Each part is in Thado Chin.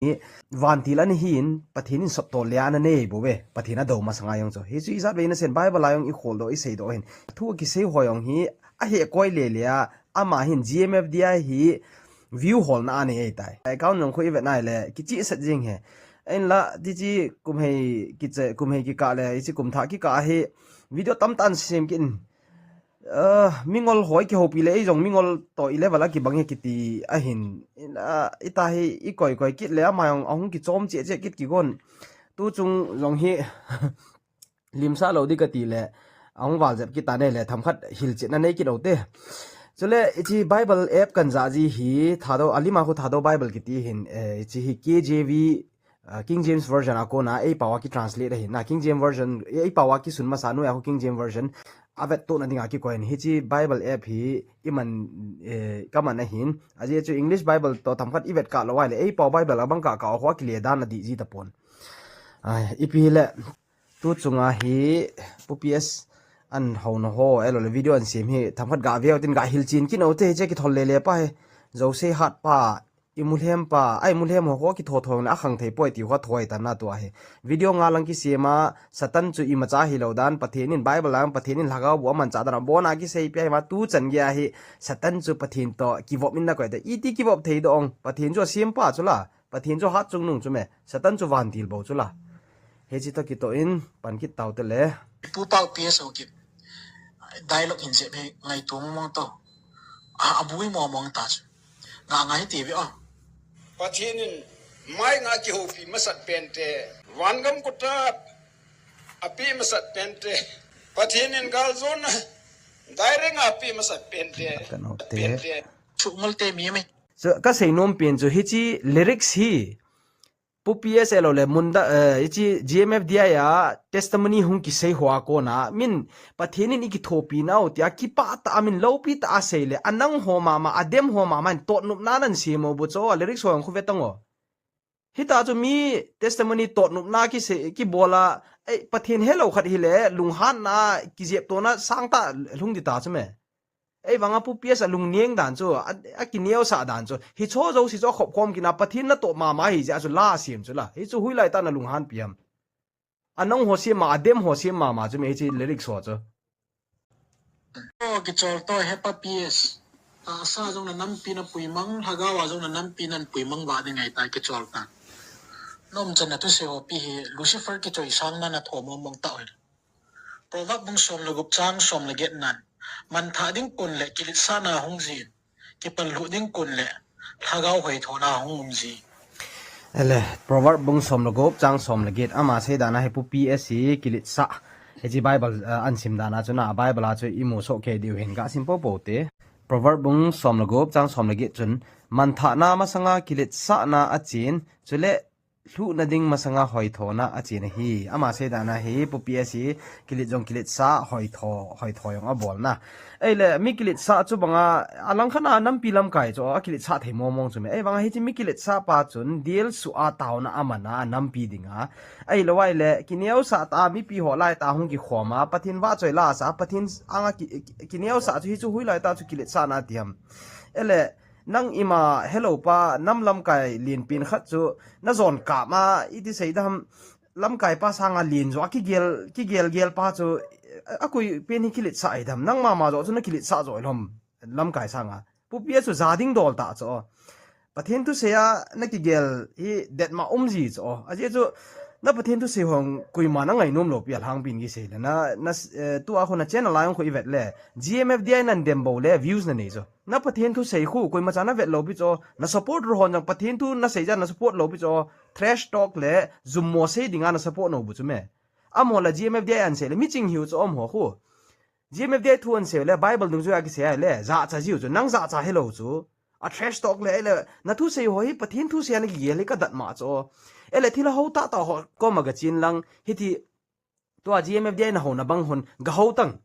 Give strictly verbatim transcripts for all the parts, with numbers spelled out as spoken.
hi vantil ana hin, Pathen in sot tol le ana nei bou ve, Pathen adou masanga jong chu. Hichu ijat vei nasen Bible a jong ikhol doh, isei doh hin. Thu kisei ho jong hi, ahekoi lele a, ama hin G M F D I hi view holna anei ahitai. Account jong khu ivet nai le, kichihset jing e. Ahinla, tichu kum hei kiche, kum hei kikah le, hichu kum thah kikah hi, video tamtah ana sem kit in. Ah, mingol ho kihoupi le, eijong mingol toh i level a kibang e kiti ahin. In, ah, ita hi ikoi koi kit le, ama jong ahung kichom cheh cheh kit kigon. Tuchung jong hi limsah lou ding kati le, ahung val jep kit tan ahile, themkhat hilchetna nei kit u te. Chule, hiche Bible app kana jah ji hi, Thadou, alima khu Thadou Bible kiti hin, eh, hiche hi K J V, ah, King James Version a kona, eipao a kitranslate ahin na, King James Version, eipao a kisun masa noiya khu King James Version, avettohna dinga kikoi in, hiche Bible app hi, iman, eh, kaman ahin, ajeh chu English Bible toh themkhat ivet kah lou ahile, eipao Bible a bang kah kah a khu akile dan adih ji tapon. Ai, ipi hile, tuchunga hi, Pu P S ana houna ho, ahilouleh video ana sem hi, themkhat gah veu tin gah hilchen kit u te, hiche kithol lele pa hi, Jouse Hat pa, imu lhem pa, a imu lhem ho khu kitho tho le akhang thei poi ti khu athoi tan na tua hi. Video nga lang kisem a, Satan chu imacha hilou dan, Pathen in Bible a, Pathen in lhagao bu amanchah dan, abon a kisei pi ahi ma tuchan gei a hi, Satan chu Pathen toh kivop in na koi te, iti kivop thei doh ong, Pathen chu asem pa chu la, Pathen chu hatchungnung chu me, Satan chu vantil bou chu la. Hiche toh kitoh in, pan kit tau te le. Pu Pau P S O kit. Dialogue hin jep hi ngaito mong mong to. A, abui mong mong ta chu. Nga ngai ti ve o. Pathen in mai nga kihoupi masat pen te. Vangam kotah ape masat pen te. Pathen in galjona direct a ape masat pen te. Kan o te. Pen te. Chu ngol te mi mi. So, kasei nom pen chu hiche lyrics hi. Pu P S ahilouleh, Munda, eh, hiche G M F D I a testimony hung kisei ho a kona, min Pathen in ikithopi nau, tia kipah tah a min loupi tah a sei le, anang ho mama, adem ho mama, in totnopna nan sem u bu chu, lyrics ho jong khu ve tang o. Hita chu mi testimony totnopna kisei, kibol a, ei, Pathen helou khat hile, lunghanna, kijeptona, sangtah lhung ding ta chu me. Ei vang a Pu P S a lungneng dan chu, a, akineosah dan chu. Hicho jouse chu akhop khom kit na Pathen natoh mama ahi jeh a chu la asem chu la. Hichu hoilai tah a na lunghanpi ham. Anang ho sem ma, adem ho sem mama chu me hiche lyrics ho chu. O kichol to he pa P S. Tahsa jong na nampi na puimang, lhagao a jong na nampi nan puimang va ding ahitai kichol ta. Nom chan na thusei ho pi hi Lucifer kichoi sang na na tho mong mong ta hoi. Proverb bung som le gup chang som le get nan, manthah ding kun le kiletsahna hung jin, kipallhuh ding kun le lhagao hoithona hung um ji. Ele, Proverb bung som le gup chang som le get, ama sei dan a hi Pu P S hi kiletsah. Hiche Bible, eh, ana sim dan a chu na, Bible a chu imu soh kei diu hin gasim popo te. Proverb bung som le gup chang som le get chun, manthahna masanga kiletsahna achen, chule lhuhna ding masanga hoithona achen ahi. Ama sei dan a hi, Pu P S hi, kilet jong kiletsah, hoitho, hoitho jong abol na. Ei le, mi kiletsah chu banga, alangkhat a nampi lamkai chu, akiletsah thei mong mong chu me. Ei vang a hiche mi kiletsah pa chun, dilsu a taona aman a, nampi ding a. Ei lo ai le, kineosah tah a, mipi ho lai tah a hung kikhom a, Pathen vahchoi la sa, Pathen anga ki, ki, kineosah chu hichu hoilai tah chu kiletsahna ti ham. Ei le, nang ima helou pa nam lamkai lenpen khat chu na jon kap ma iti sei dam lamkai pa sanga len jo a kigel, kigel gel pa chu a, akoi pen hi kiletsah ahi dam nang mama jo chu na kiletsah jo lom lamkai sanga. Pu P S chu ja ding dol tah chu. Pathen thusei a na kigel hi det ma um ji chu. Ajeh chu na Pathen thusei hong koima na ngainom lou pi a lhangpin kisei le na, na, eh, tua khu na channel a jong khu ivet le G M F D I nan dem bou le views na nei chu. Na Pathen thusei khu, koima cha na vet lou pi chu, na supporter hon jong Pathen thu na sei jeh a na support lou pi chu, trash talk le jummo sei dinga na support nau bu chu me. Amaho la G M F D I an sei le, mi ching hiu chu amaho khu. G M F D I thu an sei le, Bible dungjuia kisei le, jahcha jiu chu, nang jahcha helou chu. A trash talk le, le, na thusei ho hi, Pathen thusei a na kigel hi ka dat ma chu. Ele thilha ho tah tah ho, koma ka chin lang, hiti, tua G M F D I na houna bang hon, ga ho tang.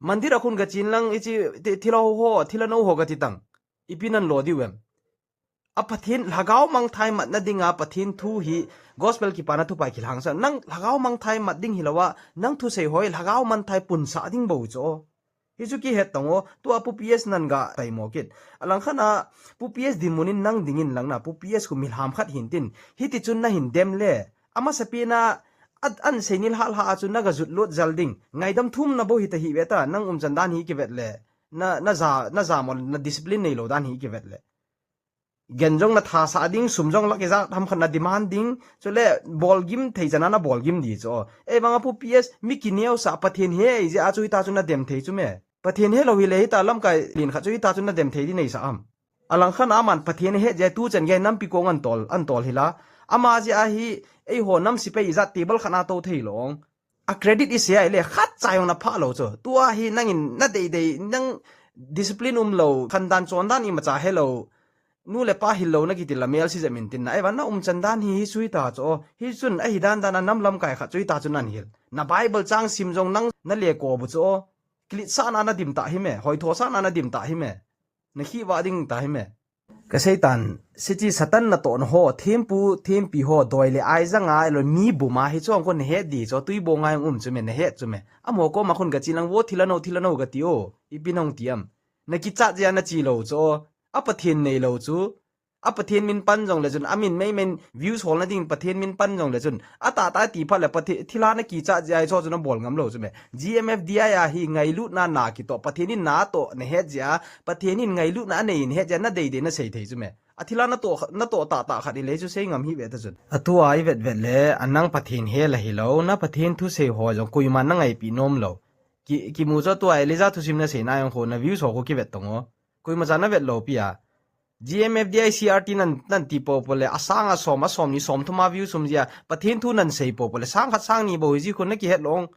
Mandir a khun ka chin lang, hiche, thi-, thilha ho, thilha nou ho ka ti tang. Ipi nan lo diu em. A Pathen, lhagao mangthai matna dinga Pathen thu hi, gospel kipana thupha kilhangsa. Nang lhagao mangthai mat ding hilou a, nang thusei ho hi, lhagao mangthai punsah ding bou chu. Hichu kihet tang o, tua Pu P S nan ga taimo kit. Alangkhat a, Pu P S dinmun in nang dingin lang na, Pu P S khu milham khat hin tin, hiti chun na hin dem le, amasapen a, at an seinil hal ha a chu na ga jut lut jal ding, ngaidam thum na bo hita hi ve ta, nang umchan dan hi kivet le, na, na ja, na ja mo, na discipline nei lo dan hi kivet le. Gen jong na thasa ding, sum jong lak ijat ham khat na demand ding, chule bol gim thei chana na bol gim di chu. Ei vang a Pu P S mi kineo sa Pathen he ei je a chu ita chu na dem thei chu me. Pathen he lo hi le hita lamkai lin khat chu ita chu na dem thei di nei sa am. Alangkhat a aman Pathen he je tu chan ge nampi kong an tol, an tol hi la. Ama je a hi ei ho nam sipai ijat table khat na to thei lo ong. A credit i se ai le khat cha jong na pha lo chu. Tua hi nangin na dei dei, nang discipline um lo, khandan chondan imacha he lo. Nu le pa hil lo na kiti la mel si jamin tin na. Ei vang na umchan dan hi hi sui ta chu. Hi chun ahi dan dan a nam lamkai khat chu ita chu nan hil. Na Bible chang sim jong nang na le ko bu chu. Kilitsahna na dim ta hi me, hoithosahna na dim ta hi me. Na khivah ding ta hi me. Ka seitan, sichi Satan natohna ho, thempu, thempi ho, doi le ai janga, elo mi buma hi chu ang ko na het di chu, tui bo ngai um chu me, na het chu me. Amaho koma khun ka chi lang vo thilano, thilano ka ti o, ipi nong ti am. Na kichat jia na chi lo chu, a Pathen nei lo chu, a Pathen min pan jong le chun, a min mei men views hol na ding Pathen min pan jong le chun, a ta ta ti phat le Pathen thilha na kichat jia hi chu chu na bol ngam lo chu me. G M F D I a hi ngailutna na kitoh, Pathen in na toh na het jia, Pathen in ngailutna a nei in het jia, na dei dei na sei thei chu me. A thilha na toh, na toh ta ta khat i le chu sei ngam hi ve ta chun. A tua i vet vet le, a nang Pathen he la hi lo, na Pathen thusei ho jong koima na ngaipi nom lo. Ki, kimu chu tua Elijah thusim na sei na jong kho, na views ho kho kivet tong o. Koima cha na vet lo pi a. G M F D I C R T nan, nan ti po po le, a sang a som, a som ni som thum a view sum jia, Pathen thu nan sei po po le, sang khat sang ni bo hi ji khun na kihet lo ong.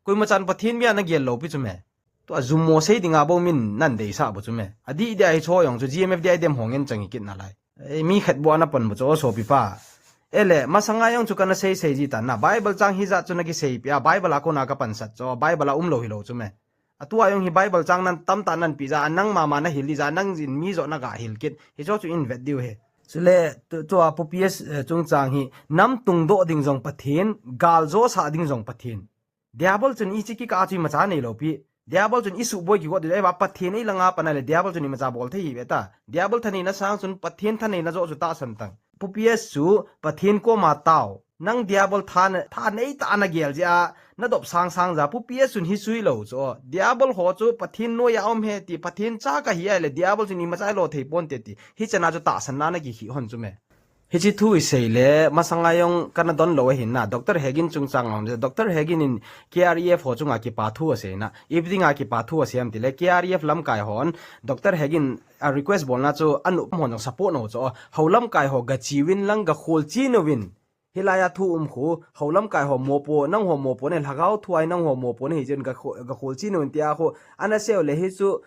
Koima chan Pathen mi a na gel lo pi chu me. Tua jummo sei dinga bo min nan deisah bo chu me. A di dia hi chu jong chu G M F D I dem ho ngen chang hi kit na lai. Ei, mi khat bo ana pan bo chu o sopi pa. Ele, masanga jong chu kana sei sei ji ta na. Bible chang hi jat chu na kisei pi a, Bible a kona ka pansat chu, Bible a um lo hi lo chu me. A tua jong hi Bible chang nan tam ta nan pi ja, a nang mama na hil di ja, nang jin mi jo na ga hil kit. Hi chu chu in vet diu he. Chule, tu, tua Pu P S, eh, chungchang hi, nam tungdoh ding jong Pathen, gal jo sa ding jong Pathen. Diabol chun i chi kikah chu imacha nei lo pi. Diabol chun i suboi kigot di, ei va Pathen ei langa pan a le, Diabol chun imacha bol thei hi ve ta. Diabol thaneina sang chun Pathen thaneina jo chu tahsan tang. Pu P S chu Pathen koma tao. Nang Diabol tha na, tha nei ta na gel jia, na dop sang sang ja, Pu P S chun hi sui lo chu. Diabol ho chu Pathen noi a um he ti, Pathen cha ka hi a le, Diabol chun imacha lo thei pon te ti. Hi chana chu tahsan na na ki hi hon chu me. Hichi thu i sei le, masanga jong kana don lo ahin na, Doctor Hagin chungchang a hon, Doctor Hagin in K R E F ho chunga kipa thu a sei na, ipi dinga kipa thu a sei am ti le, K R E F lamkai hon, Doctor Hagin a request bol na chu, a nu hon jong support no chu, ho lamkai ho ga chiwin lang ga khol chi no win. Hilai a thu um khu, ho lamkai ho mopo, nang ho mopo ne, lhagao thu ai nang ho mopo ne, hi chen ga kho-, ga khol chi no win ti a khu, ana sei le hi chu,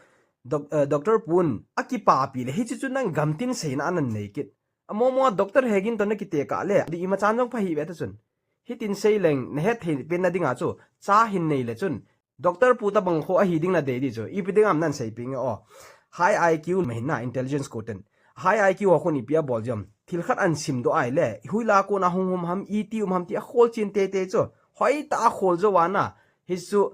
doc-, eh, Doctor Pun, a kipa pi le, hi chu chu nang gamtin seina anan nei kit. A momo a Doctor Hagin to na kite kah le, di ima chan jong pha hi ve ta chun. Hitin sei leng, na het thei pen na dinga chu, cha hin nei le chun. Doctor pu ta bang kho ahi ding na dei di chu. Ipi ding am nan sei ping o. High I Q ma hin na intelligence quotient. High I Q ho khun ipi a bol jom. Thil khat an sim do ai le, hui la ko na hung hum ham, i ti um ham ti a khol chin te te chu. Hoi ta a khol jo wa na. Hi chu,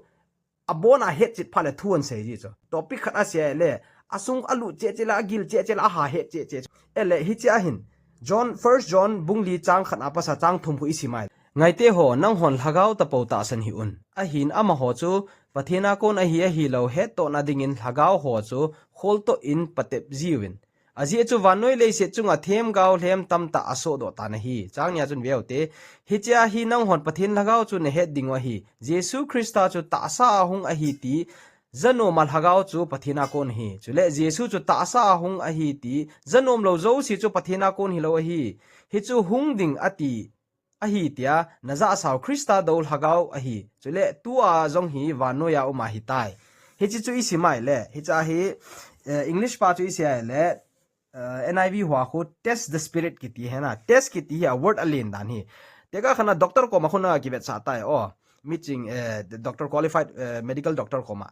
a bon a het chit pha le thu an sei ji chu. Topic khat a sei le, a sung a lu che che la, a gil che che la, a ha het che che chu. E le, hi che a hin. John, First John, bung li chang khat a pasa chang thum khu i sim ai. Ngaite ho, nang hon lhagao ta po tahsan hi un. Ahin ama ho chu, Pathen a kon ahi ahi lo, het to na dingin lhagao ho chu, khol to in patep ji uvin. Ajeh chu vannoi leiset chunga themgao lhem tamtah a sohdoh tan ahi. Chang nia chun veu te. Hichea hi nanghon Pathen lhagao chu nahet dingu ahi. Jesu Christa chu tahsa a hung ahi ti, janom a lhagao chu Pathen a kon ahi. Chule Jesu chu tahsa a hung ahi ti, janom lou jouse chu Pathen a kon hilou ahi. Hichu hung ding ati ahi tia, najahsau Christa dou lhagao ahi. Chule tua jong hi vannoi a um ahitai. Hiche chu isim ai le, hicha hi, eh, English pa chu isim ai le, eh, N I V hua khu test the spirit kiti hi na. Test kiti hi a word a len dan hi. Teka khana doctor koma khuna kivetsah tai o. Miching, eh, doctor qualified, eh, medical doctor koma.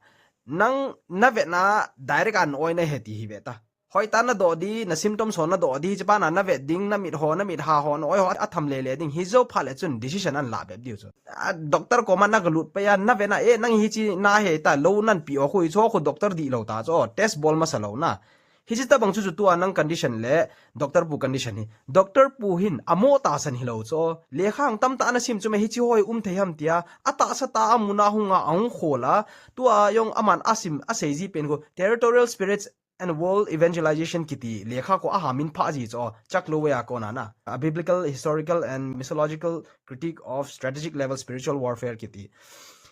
Nang navetna direct a na-oi nahe ti hi ve ta. Hoitah a nadoh ding, na symptoms ho nadoh ding, hiche bana navet ding, namit ho, namit ha ho, na-oi ho, atham lele ding, hijou phat le chun decision ahin lah bep diu chu. A, doctor koma nagalut pai a, navet na, eh, nang hiche nahi ta, lou nanpeh u khu, hiche khu doctor dihlou ta chu, test bol masa lou na. Hiche tobang chu chu tua nang condition le, doctor pu condition hi. Doctor pu hin, amo tahsan hilou chu. Lekha ang tamtah ana sim chu me hiche ho hi um thei ham tia, atahsa tah a amun a hung a, ahung khol a, tua jong aman asim, asei ji pen khu, Territorial Spirits and World Evangelization kiti lekha khu aham in phah ji chu, Chuck Lowe a kona na. A Biblical, Historical and Missiological Critique of Strategic Level Spiritual Warfare kiti.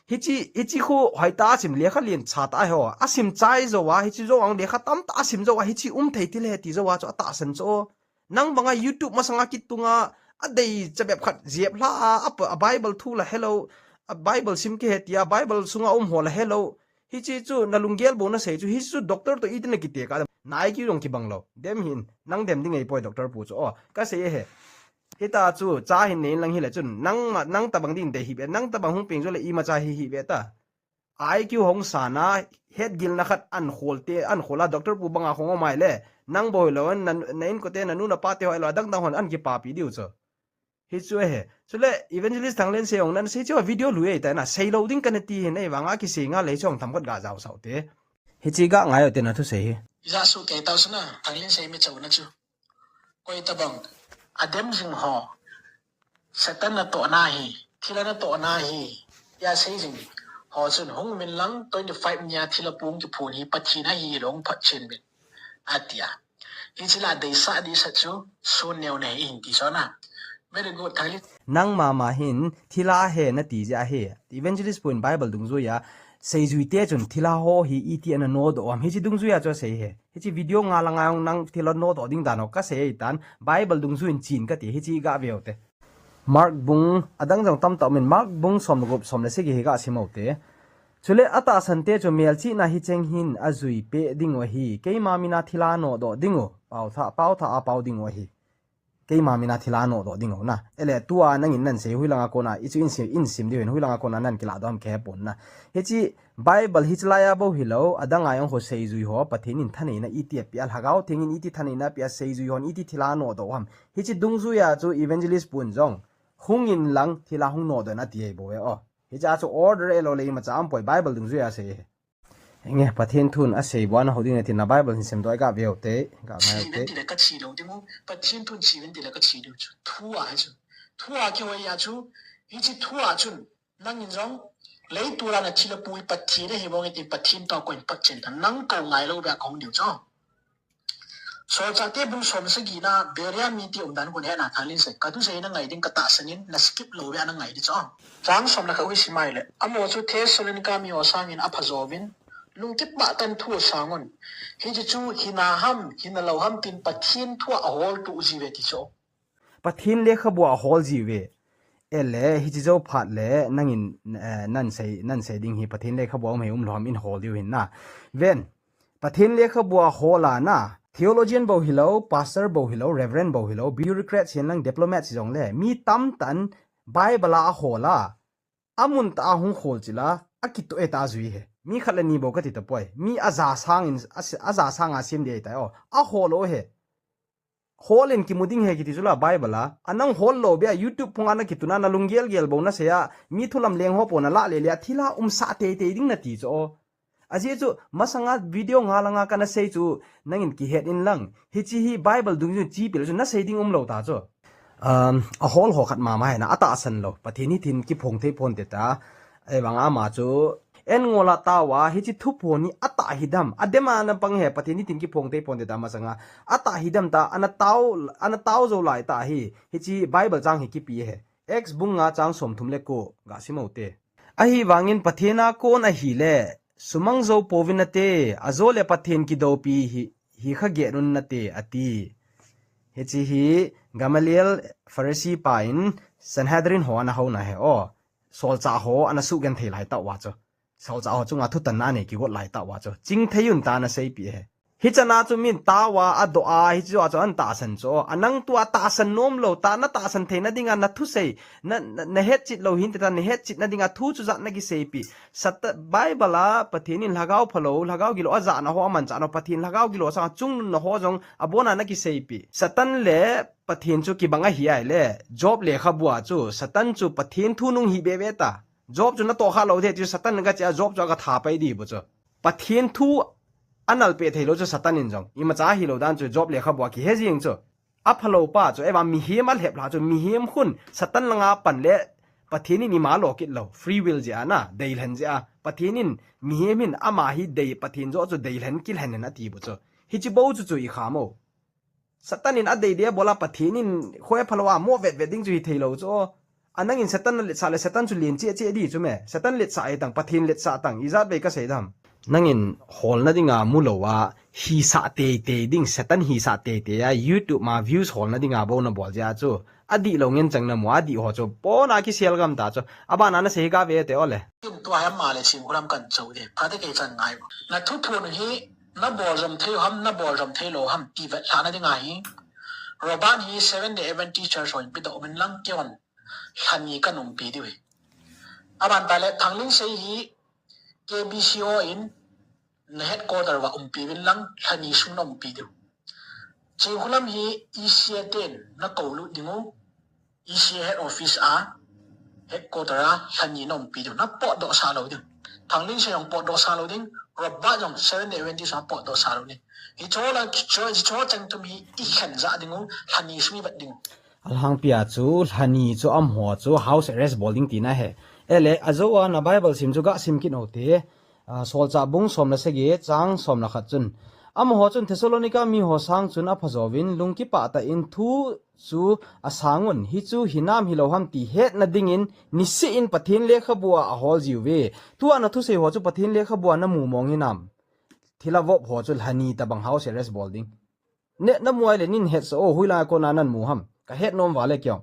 Hiche, hiche khu hoitah a asim lekha lien cha tah ho. Asim chai jou a, hiche jou ang lekha tamtah asim jou a, hiche um thei tile ti jou a chu atahsan chu. Nang banga YouTube masanga kitunga, adei chabep khat jep lha a, a, a Bible thu la helou, a Bible sim kihe tia, Bible sunga um ho la helou. Hiche chu nalunggel bou nasei chu, hiche chu doctor toh iti nakite ka, na I Q jong kibang lou. Dem hin, nang dem ding ahipoi doctor pu chu, o, kasei e he. Hita chu, cha hin nei in lang hile chun, nang ma, nang tobang ding dei hih ve, nang tobang hung peng jou le imacha hi hih ve ta. I Q hung sa na, hetgilna khat ahin khol te, ahin khol a doctor pu banga hung um ahile, nang bou hilou, na, na inkote, nanu napa te ho ahilou, adang dang hon ahin kipapi diu chu. Hichu ahi. Chule Evangelist Thanglensei jong nasei chu video lui ahitai na, seilou ding kana ti hi, ahivanga kisei ngal le hichu themkhat ga jao sah u te. Hiche ga ngai u te na thusei hi. Ijat soh kei tau chu na, Thanglensei mi chau na chu. Koi tobang, adem jing ho, Satan natohna hi, thilha natohna hi, tia sei jing ho chun hung uvin lang twenty-five nia thilha pung kiphun hi Pathen ahi lou phatchen uvin, atia. Hiche la deisah deisah chu, sun neo nei in ti chu na. Very good, Thanglen. Nang mama hin, thilha ahi nati jeh ahi. Evangelist pu'n Bible dungjuia, seijui te chun thilha ho hi iti ana nodoh u ham. Hiche dungjuia chu asei ahi. Hiche video nga la nga jong nang thilha nodoh ding dan ho kasei ahitan, Bible dungjuiin chen kati, hiche ga ve u te. Mark bung, adang jong tamtah umin, Mark bung som le gup, som le sagi hi ga sim u te. Chule atahsan te chu melchihna hicheng hin ajui peh ding u ahi, keima mina thilha nodoh ding u, paotha, paotha a pao ding u ahi. Keima mina thilha nodoh ding u na. Ele tua nangin nasei, hoilanga kona, hichu in sim, in sim diu hin, hoilanga kona nahin kilah doh ham kahe pon na. Hiche Bible hiche laiya bou hilou, adang a jong ho seijui ho, Pathen in thaneina iti apeh a, Lhagao Theng in iti thaneina apeh a, seijui hon iti thilha nodoh u ham. Hiche dungjuia chu Evangelist pu'n jong, hung in lang thilha hung nodoh in ati ahi bou e o. Hiche a chu order ahilou le imacha umpoi, Bible dungjuia asei ahi. Nge, Pathen thun asei bou a naho ding natin na Bible hin simdoh a ga ve u te, ga ngai u te. Chi uvin tile kache lou ding u, Pathen thun chi uvin tile kache diu chu. Thu ahi chu. Thu a kihoi a chu, hiche thu a chun, nangin jong, leiset a na thilha pu hi Pathen ahi bou nge ti Pathen toh koi in phatchen ta, nang kou ngailou beh a kahung diu chu. Solchahte bung som le sagi na Berea mite umdan khu nahet na Thanglensei. Kathusei nangai ding katahsan in na skip lou beh a nangai ding chu. Chang som le khat u hi sim ahile. Amaho chu Thessalonica mi ho sangin aphajo uvin. Lungkipah tah in thu asang un. Hiche chu hina ham, hina lou ham tin Pathen thu a ahol tuh jiuve ti chu. Pathen lekhabu a ahol jiuve. Ele, hiche jou phat le, nangin, eh, nasei, nasei ding hi Pathen lekhabu a um hi umlou ham in hol diu hin na. Ven, Pathen lekhabu a hol a na, theologian bou hilou, pastor bou hilou, reverend bou hilou, bureaucrat hihen lang diplomat hijongle, mi tamtah in Bible a ahol a, amun tah a hung khol chil a, akitoh e ta ajui ahi. Mi khat le ni bou kati tapoi. Mi aja sangin, a, aja sanga sem ding ahitai o. Ahol u ahi. Hol in kimu ding ahi kiti chu la Bible a. Anang hol lou beh a YouTube phunga nakitun a nalunggel gel bou nasei a. Mi thu lamleng ho po nalah lele a thilha umsah teitei ding nati chu o. Ajeh chu masanga video nga langa kana sei chu nangin kihet in lang. Hiche hi Bible dungjuiin che peh le chu nasei ding umlou ta chu. Um, ahol ho khat mama hi na, atahsan lou. Pathen hithin kiphong thei ponte ta. Ahivanga ama chu en ngol a tao a, hiche thuphon hi atah hidem. Adem a na pang he, Pathen hithin kiphong thei ponte ta masanga. Atah hidem ta, ana tao, ana tao jou lai ta hi. Hiche Bible chang hi kipe ahi. Acts bung nga chang som thum le ko, ga sim u te. Ahivangin Pathen a kon ahile, sumang jou pouvin nate, ajole Pathen kidoupi hi, hi kha geh un nate, ati. Hiche hi Gamaliel Pharisee pa in Sanhedrin ho ana houna ahi o. Solchah ho ana sugenthei lai tah uva chu. Solchah ho chunga thutanna anei kigot lai tah uva chu. Chingthei un tia ana seipeh ahi. Hichana chu min taoa, adoh a, hichu a chu ana tahsan chu. Anang tua tahsan nom lou, ta na tahsan theina dinga na thusei, na, na, na hetchet lou hinte ta, na hetchetna dinga thu chu jat na kiseipi. Sata-, Bible a Pathen in lhagao phalou, lhagao gilou ajahna ho, amanchahna ho, Pathen lhagao gilou sanga chungnunna ho jong abona na kiseipi. Satan le Pathen chu kibang ahi ahile, Job lekhabua chu, Satan chu Pathen thu nung hi bebe ta. Job chu natoh kha lou thei ti chu Satan in gache a, Job chu agatha pai di bu chu. Pathen thu analpeh theilou chu Satan in jong. Imacha hilou dan chu Job lekhabua kihe jing chu. Aphalou pa chu, eva mihem alhep lha chu, mihem khun Satan langa pan le Pathen in ima lo kit lou. Free will jeh a na, deilhen jeh a. Pathen in mihem hin ama hi dei, Pathen joh chu deilhen kilhen in ati bu chu. Hichi bou chu chu i kha mo. Satan in adei dei a bol a Pathen in khoi phalou a mo vetvet ding chu hi theilou chu. Anang in Satan na letsah le Satan chu len cheh cheh di chu me. Satan letsah ahi tang, Pathen letsah tang, ijat vei kasei dam. Nang in holna dinga mulou a, hisah teitei ding, Satan hisah teitei a, YouTube ma views holna dinga bou na bol jeh a chu. Adih lou ngen chang na mu, adih ho chu. Pona kisel gam ta chu. Abana na sei ga ve te ole. Tua hi ama le sim kulam kan chou de. Phate kei chan ngai. Na thuphon hi, na bol jom thei ham, na bol jom thei lou ham, ti vetlhahna dinga hi. Robert hi Seventh Day Adventist Church hon pi doh min lang keihon lhani kan umpi diu hi. Aban ta le Thanglinsei hi K B C O in na headquarter va umpi vin lang lhani sung na umpi diu. Chingkhulam hi E C A ten na kou lut ding u. E C A head office a, headquarter a, lhani na umpi diu. Na potdoh sa lou ding. Thanglinsei jong potdoh sa lou ding. Robert jong Seventh Day Adventist a potdoh sa lou ding. Hicho la, hicho, hicho cheng thum hi i khen ja ding u, lhani sung i vet ding u. Alhangpi a chu, lhani chu amaho chu house arrest bol ding tina ahi. Ele, ajou a na Bible sim chu ga sim kit u te. Ah, Solchah bung som le sagi, chang som le khat chun. Amaho chun Thessalonica miho sang chun aphajouvin, lungkipah tah in thu chu asang un, hichu hinam hilou ham ti hetna dingin, niseh in Pathen lekhabu a ahol jiuve. Tua na thusei ho chu Pathen lekhabu a na mu mong hinam. Thilha vop ho chu lhani tabang house arrest bol ding. Ne, na mu ahile nin hetsah o, hoilai a kona nan mu ham. Ka het nom vale keiin.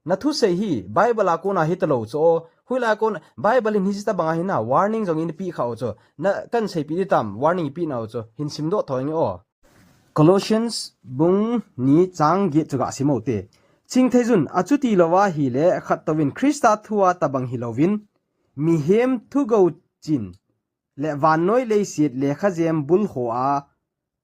Na thusei hi, Bible a kona hitalou chu o, hoilai a kona, Bible in hiche tabang ahi na, warning jong in pi kha u chu. Na kan seipi di tam, warning pi nau chu, hin simdoh thoi nge o. Colossians bung ni chang get chu ga sim u te. Chingthei chun, achuti lou ahile, khat touvin Christa thu a tabang hilouvin, mihem thugou chin, le vannoi leiset lekhajem bul ho a,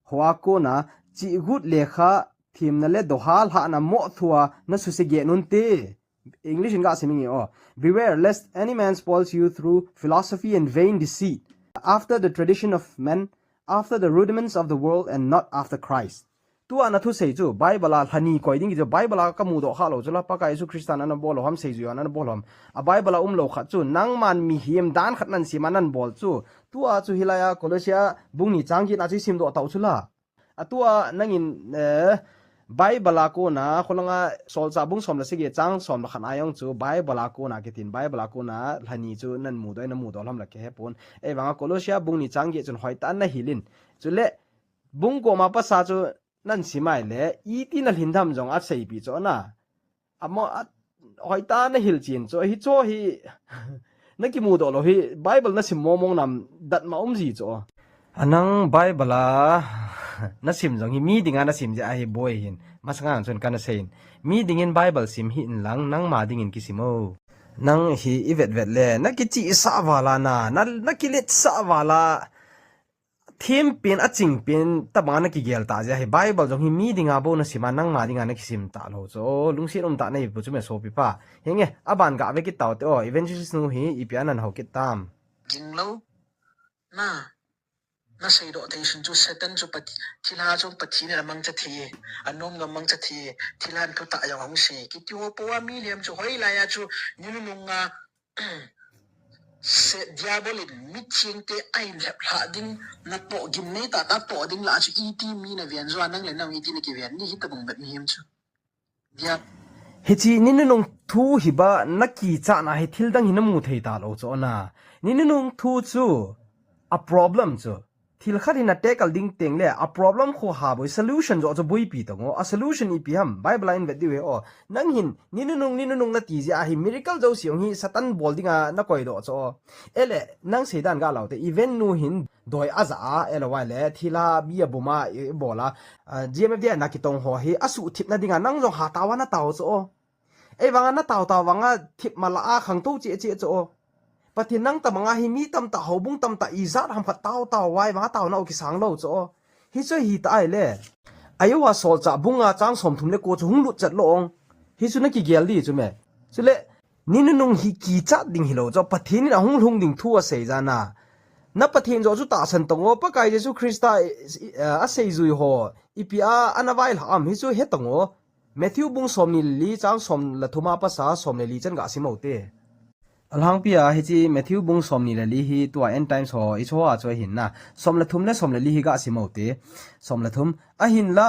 hoa kona, chihgut lekha, themna le doha lhahna mo thua na suse geh un te. English in ga sim inge o. Beware lest any man spoils you through philosophy and vain deceit, after the tradition of men, after the rudiments of the world, and not after Christ. Tua na thusei chu, Bible a lhani koi ding chu, Bible a ka mudoh kha lou chu la, Pakai Jesu Christa na na bol lou ham, seijui a na na bol lou ham. A Bible a umlou khat chu, nangman mihem dan khat nan sim a nan bol chu. Tua chu hilai a Colossia bung ni chang get na chu i simdoh tau chu la. A tua nangin, eh, Bible a kona, kholanga Solchah bung som le sagi chang som le khat a jong chu Bible a kona kitin, Bible a kona lhani chu nan mudoh, na mudoh lou ham la kihe pon. Ei vanga Colossia bung ni chang get chun hoitah na hilin. Chule bung koma pasa chu nan sim ahile, iti na lhin tham jong aseipi chu na. Amo, a, hoitah na hilchen chu, hicho hi, na kimudoh lou hi, Bible na sim mong mong nam, datmo um ji chu. Anang Bible a, na sim jong hi, mi dinga na sim jeh ahi boi hin, masanga chun kana seiyin. Mi dingin Bible sim hih in lang, nangma dingin kisim o. Nang hi i vetvet le, na kichihsah val a na, na, na kiletsah val a, thempen, achingpen, tabang a na kigel tah jeh ahi. Bible jong hi mi dinga bou na sim a, nangma dinga na kisim talou chu. Lungset umtah na hi pu chu me sopi pa. Hinge, aban ga ve kit tau te o, evangelist nu hi, ipi a nan hou kit tam. Jinglou, na, na seidoh thei sun chu Satan chu Pat-, thilha chu Pathen in amangcha thei, anom ga mangcha thei, thilha thu tah jong ahung sei. Kiti ho po a mi lhem chu hoilai a chu, ni nunung a, Se diabol in miching te a in lhep lha ding, na toh gim nei tah tah toh ding lah chu iti mi na ven jo a nang le nang iti na kiven ni hitabang bep mihem chu. Dia. Hichi ni nunung thu hi ba na kichat na hi thil dang hi na mu thei talou chu na. Ni nunung thu chu a problem chu. thil khat hin a tackle ding teng le, a problem khu ha boi, solution jo chu boipi tong o. A solution ipi ham, Bible a in vet diu he o. Nang hin, ni nunung, ni nunung na ti jeh a hi, miracle jouse hung hi Satan bol dinga na koi doh chu o. Ele, nang seidan ga lau te, even nu hin doi a ja a, ele vai le, thil a bi a bum a, i bol a, ah, G M F D I na kitong ho hi, a suhthip na dinga, nang jong ha tao a na tao chu o. Ei vanga na tao tao vanga thip mala a khangtou cheh cheh chu o. Pathen nang tabanga hi mi tamtah houbung tamtah ijat ham khat tao tao vai vanga tao na u kisang lou chu o. Hi chu hi ta ai le. Ayo a solchah bunga chang som thum le ko chu hung lut chat lo ong. Hi chu na kigel di chu me. Chule, ni nunung hi kichat ding hi lo chu. Pathen in a hung lhung ding thu a sei jana. Na Pathen jo chu tahsan tong o. Pakai Jesu Christa, eh, eh, a sei jui ho. Ipi a, ana vai lha am hi chu he tong o. Matthew bung som ni le li chang som le thum a pasa som le li chan ga sim u te. Alhangpi a hiche Matthew bung som ni le li hi tua end times ho i chu a chu ahin na. Som le thum le som le li hi ga sim u te. Som le thum. Ahinla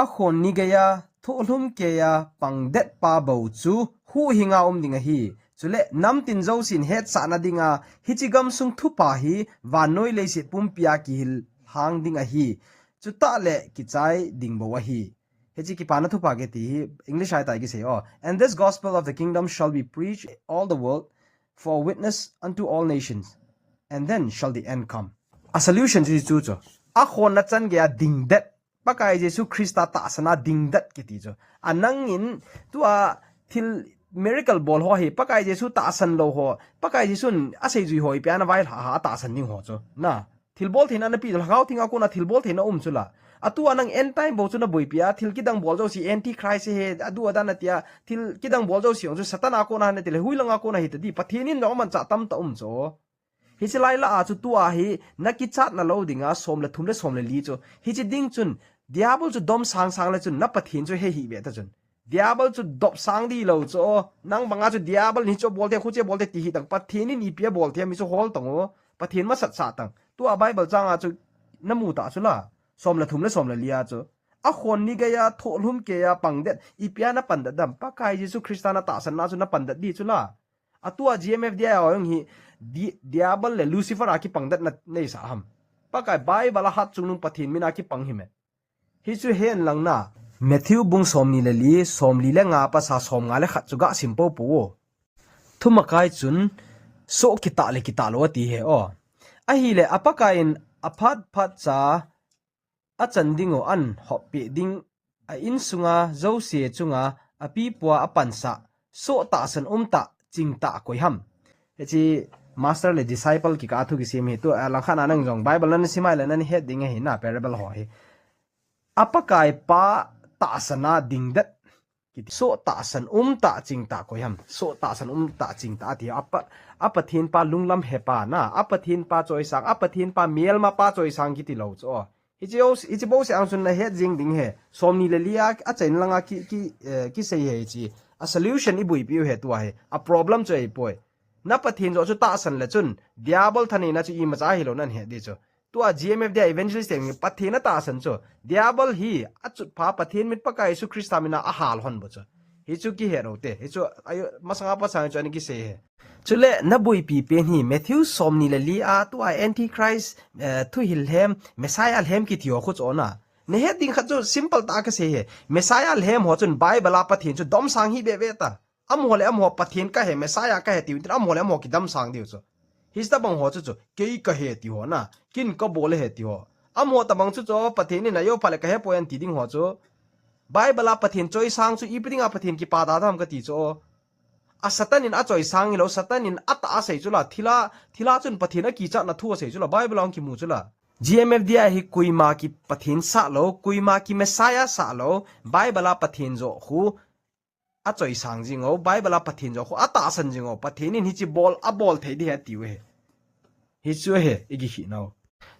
a khon ni geiya thohlhum keiya pangdet pa bou chu huhhinga um ding ahi. Chule namtin jousen hetsahna dinga hiche gamsung thupha hi vannoi leiset pumpia kihil hang ding ahi. Chutah le kichai ding bou ahi. Hiche kipana thupha kiti hi English a hitia kisei o. And this gospel of the kingdom shall be preached all the world for a witness unto all nations, and then shall the end come. A solution chu chu chu. A khonna chan geiya dingdet. Pakai Jesu Christa tahsan a dingdet kiti chu. A nangin tua thil miracle bol ho hi Pakai Jesu tahsan lou ho. Pakai Jesun a seijui ho ipi a na vai lha a tahsan ding ho chu. Na. Thilbol theina na pi, Lhagao Theng a kona thilbol theina um chu la. Atua nang end time bou chu na boipi a, thil kidang bol jouse antichrist ahi, adu adan na tia, thil kidang bol jouse jong chu Satan a kona ahi na ti le, hoilang a kona ahi ta di, Pathen in jong amanchah tamtah um chu. Hiche lai la a chu tua hi, na kichat na lou dinga, som le thum le som le li chu. Hiche ding chun, Diabol chu dom sang sang le chun, na Pathen chu he hih ve ta chun. Diabol chu dop sang di lou chu. Nang banga chu Diabol ni chu bol te, khu che bol te ti hi tang. Pathen in ipi a bol te, mi chu hol tang o. Pathen masat sa tang. Tua Bible chang a chu na mu ta chu la. Som le thum le som le li a chu. A khon ni geiya thohlhum keiya pangdet. Ipi a na pandet dam. Pakai Jesu Christa na tahsan na chu na pandet di chu la. Atua G M F D I a jong hi di-, Diabol le Lucifer a kipangdet na nei sa ham. Pakai Bible a hat chungnung Pathen min a kipang hi me. Hi chu hen lang na. Matthew bung som ni le li, som li le nga pasa som nga le khat chu ga sim po po o. Thumakai chun soh kitah le kitah lou ati he o. Ahile a Pakai in a phat phat cha a chan ding u an hop pe ding a insunga jouse chunga a pipua a pansa soh tahsan um tah ching tah koi ham. Hiche master le disciple kikah a thu kisem hi tu a langkhat a nang jong Bible na na sim a le na na het ding ahi na parable ho hi. A Pakai pa tahsan a dingdet kiti. Soh tahsan um tah ching tah koi ham. Soh tahsan um tah ching tah ati. A pa, a Pathen pa lunglam he pa na. A Pathen pa choisang. A Pathen pa melma pa choisang kiti lou chu. Hiche o, hiche bou se ang chun na het jing ding he. Som ni le li a, a chen lang a ki, ki, eh, kisei he hiche. A solution i boipi u he tua he. A problem chu ahi poi. Na Pathen jo chu tahsan le chun. Diabol thaneina chu imacha hilou nan het di chu. Tua G M F D I evangelist teng Pathen a tahsan chu. Diabol hi a chutpha Pathen mit Pakai Jesu Christa min a a hal hon bou chu. Hi chu kihet u te. Hi chu ayo masanga pasang chu ani kisei he. Chule na boipi pen hi Matthew som ni le li a tua antichrist, eh, thuhil lhem, Messiah lhem kiti ho khu chu na. Na het ding khat chu simple tah a kasei he. Messiah lhem ho chun Bible a Pathen chu dom sang hi be be ta. Amaho le amaho Pathen kahe, Messiah kahe tiu, tin amaho le amaho kidam sang diu chu. Hiche tabang ho chu chu, kei kahe ti ho na, kin kabol ahi ti ho. Amaho tabang chu chu, Pathen in ayo pha le kahe poi an ti ding ho chu. Bible a Pathen choisang chu, ipi dinga Pathen kipa da dam kati chu. A Satan in achoisang hilou, Satan in atah a sei chu la, thil a, thil a chun Pathen akichatna thu asei chu la, Bible a hung kimu chu la. G M F D I hi koima ki Pathen sah lou, koima ki Messiah sah lou, Bible a Pathen jo khu, achoisang jing u, Bible a Pathen jo khu atahsan jing u, Pathen in hiche bol, abol thei di ahi tiu ahi. Hi chu ahi, i kikhih nau.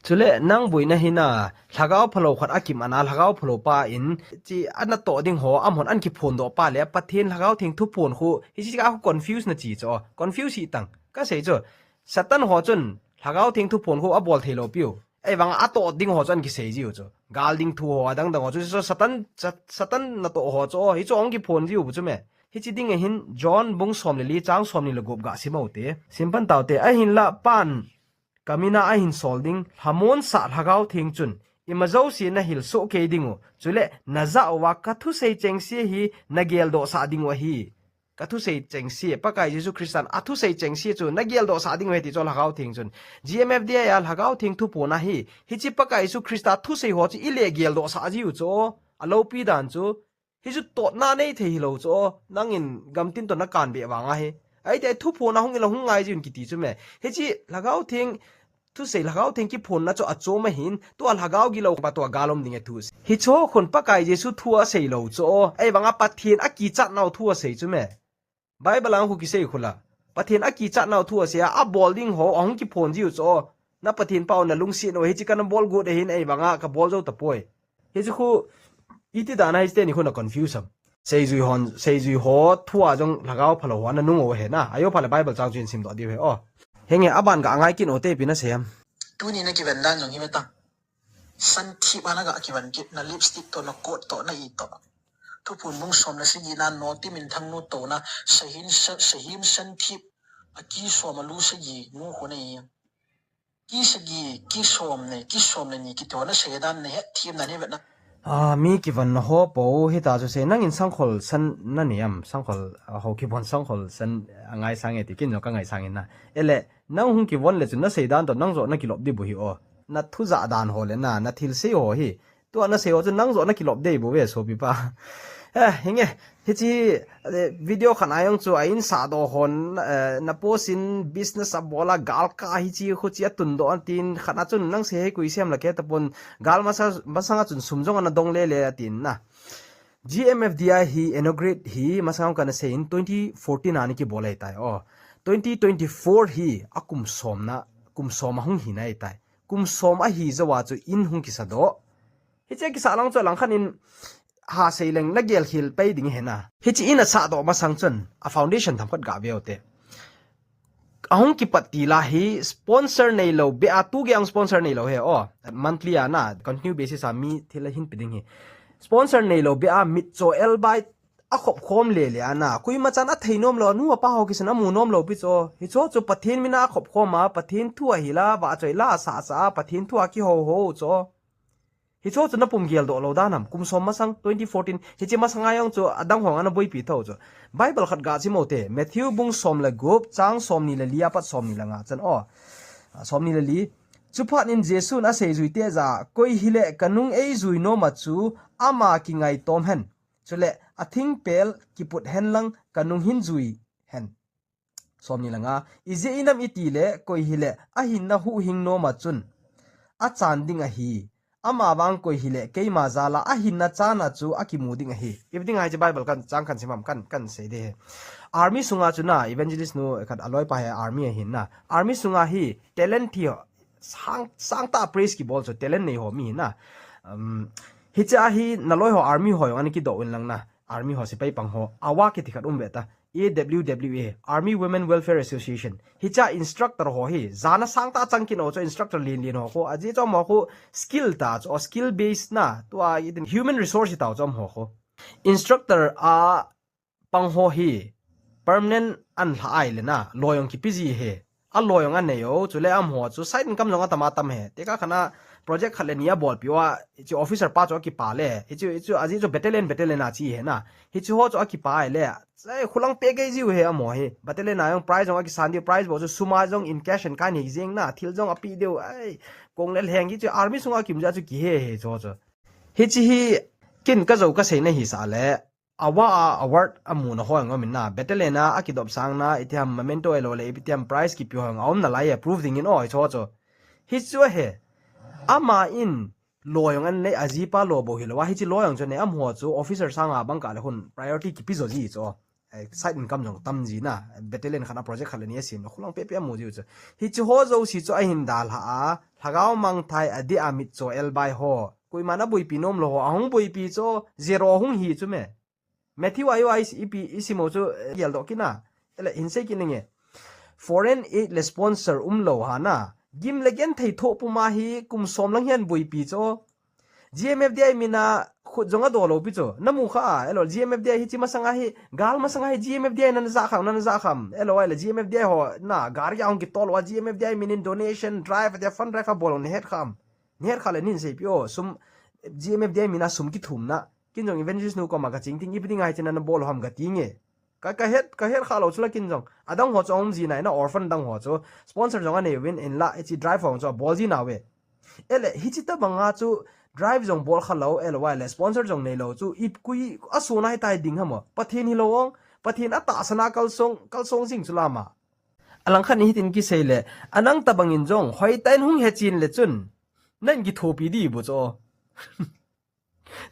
Chule nang boina hi na, lhagao phalou khat akim ana, lhagao phalou pa in, chi ana toh ding ho, amahon an kiphon doh pa le, Pathen lhagao theng thuphon khu, hiche a khu confuse na chi chu, confuse hi tang, kasei chu, Satan ho chun, lhagao theng thuphon khu abol thei lou piu. Ei vang a toh ding ho chu an kisei jiu chu. Gal ding thu ho adang dang ho chu, chu Satan, Sat-, Satan natoh ho chu, hi chu hung kiphon jiu bu chu me. Hiche ding ahin John bung som le li chang som ni le gup ga sim u te. Sim pan tau te. Ahinla pan Kamina ahin sol ding, lhamon sa Lhagao Theng chun, ima jouse nahil soh kei dingu, chule najah uva kathusei chengse hi nageldoh sah dingu ahi. Kathusei chengse, Pakai Jesu Christan athusei chengse chu nageldoh sah dingu ahi ti chu Lhagao Theng chun. G M F D I a Lhagao Theng thuphon ahi, hiche Pakai Jesu Christa thusei ho chu ile geldoh sah jiu chu, alopi dan chu, hichu totna nei thei hilou chu, nangin gamtin toh nakan be vang ahi. Ahi te thuphon ahung ila hung ngai jiun kiti chu me. Hiche Lhagao Theng, thusei Lhagao Theng kiphonna chu achom ahin, tua Lhagao gilou pa tua gal um ding e thu. Hicho khun Pakai Jesu thu asei lou chu, ahi vanga Pathen akichat nau thu asei chu me. Bible a khu kisei khula. Pathen akichat nau thu asei a, abol ding ho, ahung kiphon jiu chu. Na Pathen pau nalungset u, hiche kana bol got ahin ahi vanga kabol jou tapoi. Hiche khu, iti dan a hiche teni khu na confuse am. Seijui hon, seijui ho, thu a jong Lhagao phalou ho, ana nung u ahi na. Ajo pha le Bible chang chu hin simdoh diu ahi, o. Henge, aban ga angai kit u te ipi nasei am. Tuni nakiven dan jong hi ve ta. Santhip a naga kiven kit, na lipstick toh, na coat toh, na i toh. Thuphon bung som le sagi na, Noti Minthang nu touna, Sahim sa-, Sahim Santhip, a ki som a lu sagi, nu khu na i. Ki sagi, ki som ne, ki som le ni, kiti ho nasei dan nahet them na ni ve na. A, mi kivon na ho po, hita chu sei, nangin sangkhol san na nei am, sangkhol, a, ho kivon sangkhol san, a, ngaisang e ti, ken jong kangaisang in na. Ele, nang hung kivon le chun nasei dan toh, nang joh nakilop ding bou hi o. Na thu jah dan ho le na, na thilsei ho hi. Tua nasei ho chu nang joh nakilop ding bou ve, sopi pa. Eh, hinge, hiche, eh, video khat a jong chu a insahdoh hon, eh, na post in business abol a gal kah hiche khuche atundoh an tin khat a chun nang sei hei koi sem la ke tapon gal masa, masang a chun sum jong ana dong lele atin na. G M F D I hi inaugurate hi masang a kana sei in twenty fourteen a ana kibol ahitai. O, twenty twenty-four hi akum som na, kum som ahung hi na ahitai. Kum som ahi jou a chu in hung kisadoh. Hiche kisah lang chu langkhat in ha sei leng nagel khel pai ding ahi na. Hiche in asahdoh masang chun a foundation themkhat ga ve u te. Ahung kipat til a hi sponsor neilou beh a tu gei a sponsor neilou hi o. Monthly a na, continue basis a mi thil ahin pe ding hi. Sponsor neilou beh a mitcho elbai akhop khom lele a na. Koima chan athei nom lou, anu apa ho kisan amu nom lou pi chu. Hicho chu Pathen min a akhop khom a, Pathen thu ahil a, vahchoi la asah sah a, Pathen thu a kihou hou chu. Hicho chu napum geldoh lou dan ham, kum som masang, twenty fourteen, hiche masang a jong chu adang ho ana boipi thou chu. Bible khat ga sim u te, Matthew bung som le gup, chang somni le li apat somni le nga chan o. A, somni le li. Chuphat in Jesun aseijui te jah a, koi hile kanung eijui nom a chu ama kingai tom hen. Chule athingpel kiput hen lang kanung hin jui hen. Somni le nga. Ijeh inem itile, koi hile ahinna huhhing nom a chun achan ding ahi. Ama vang koi hile, keima jal a ahinna chan a chu akimu ding ahi. Ipi ding ahi hiche Bible kan chang kan sim ham kan, kan sei ding ahi. Army sunga chu na, evangelist nu khat aloipa hi army ahin na. Army sunga hi talent thi ho, sang, sangtah praise kibol chu talent nei ho mi hi na. Um, hiche a hi naloi ho army ho jong ana kidoh un lang na. Army ho sepai pang ho. Awa kiti khat um ve ta. A W W A, Army Women Welfare Association. Hiche a instructor ho hi, jana sangtah chang kit u chu instructor lien lien ho khu, ajeh chu amaho khu skill tah chu, skill base na, tua itin human resource tah chu amaho khu. Instructor a pang ho hi, permanent an lha ai le na, loi jong kipe ji hi. Aloi jong anei u, chule amaho chu side income jong atam atam hi. Tekah khat a project khat le ni abolpi uva, hiche officer pa chu akipa le. Hiche, hiche ajeh chu battalion, battalion a che hi na. Hiche ho chu akipa ai le. Chai, khulang peh kei jiu hi amaho hi. Battalion a jong prize jong akisan diu, prize bou chu sum a jong in cash and kind hi jeng na, thil jong ape diu. Ai, kong le lheng kichu army sunga kimu jeh a chu kihe hi chu chu. Hiche hi ken kajou kasei na hisah le. Awa a award amuna ho jong um in na, battalion a akidop sang na, itiham memento ahilou le, itiham prize kipe ho jong aum nalai e, prove ding in o, hiche ho chu. Hichu ahi, ama in loi jong anei, ajipa loi bou hilou a, hiche loi jong chu anei, amaho chu officer sang a bang kah le hin priority kipe jo ji chu. Eh, side income jong tam ji na, battalion khat a project khat le ni asem le, khulang peh peh amu jiu chu. Hiche ho jouse chu ahin dalha a, lhagao mangthai adeh a mitcho elbai ho. Koiman aboipi nom lou ho, ahung boipi chu, zero hung hi chu me. Matthew a jong ipi, isim u chu, eh, geldoh kit na. Ele, hin sei kit ninge. Foreign aid le sponsor umlou ha na. Gim le genthei thoh puma hi kum som lang hin boipi chu. G M F D I mina khut jong adolou pi chu. Namu kha a, elo G M F D I hichi masanga hi, gal masanga hi G M F D I nana ja kham, nana ja kham. Elo ai le G M F D I ho na, gari a hung kitol uva G M F D I minin donation drive, tia fund drive abol u nahet kham. Nahet kha le nin seipi o, sum G M F D I mina sum kithumna. Kin jong evangelist nu koma kaching ting ipi dinga hichi nana bol u ham kati nge. Ka, kahet, kahet khalou chu la kin jong. Adang ho chu aum ji nai na orphan dang ho chu. Sponsor jong anei uvin in la, hichi drive ho chu abol ji nauve. Ele, hichi tabanga chu drive jong bol khalou, elo ai le sponsor jong neilou chu. Ipkui asuna hitai ding ham o. Pathen hilou ong, Pathen atahsan a kalsong, kalsong jing chu lama. Alang khat ni hitin kisei le, anang tabangin jong, hoitan hung hechen le chun. Nan kithopi di bu chu.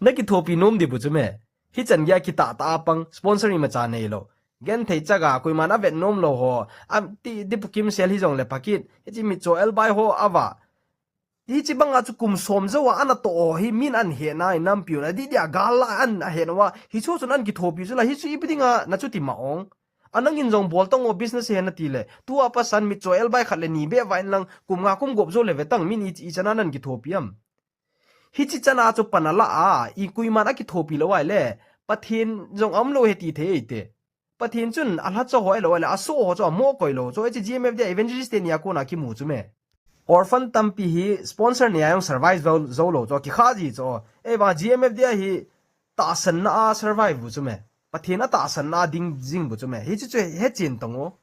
Na kithopi nom di bu chu me. Hichan gei a kitah tah a pang, sponsor imacha neilou. Genthei chaga, koiman avet nom lou ho. Am, ti, ti pukim sel hi jong le pakit. Hichi mitcho elbai ho ava. Hichi banga chu kum som jou a ana toh ho hi min ahe nai nampiu na. Di dia gal la ana he nauva. Hichu chun ana kithopi chu la. Hichu ipi dinga na chuti ma ong. Anangin jong bol tang o business he nati le. Tua pasan mitcho elbai khat le ni be va in lang kum nga kum gup jou le ve tang min i, ichan a nan kithopi am. Hichi chan a chu pan ala a, i koiman akithopi lou ai le, Pathen jong aum lou he ti thei te. Pathen chun alhacha ho elo ai le, aso ho chu amo koi lou chu, hichi G M F D I evangelist teni a kona kimu chu me. Orphan tampi hi sponsor nei a jong survive jou, jou lou chu, kikha ji chu. Ei vang G M F D I hi tahsanna a survive bu chu me. Pathen atahsanna a ding jing bu chu me. Hichi chu hechen tang o.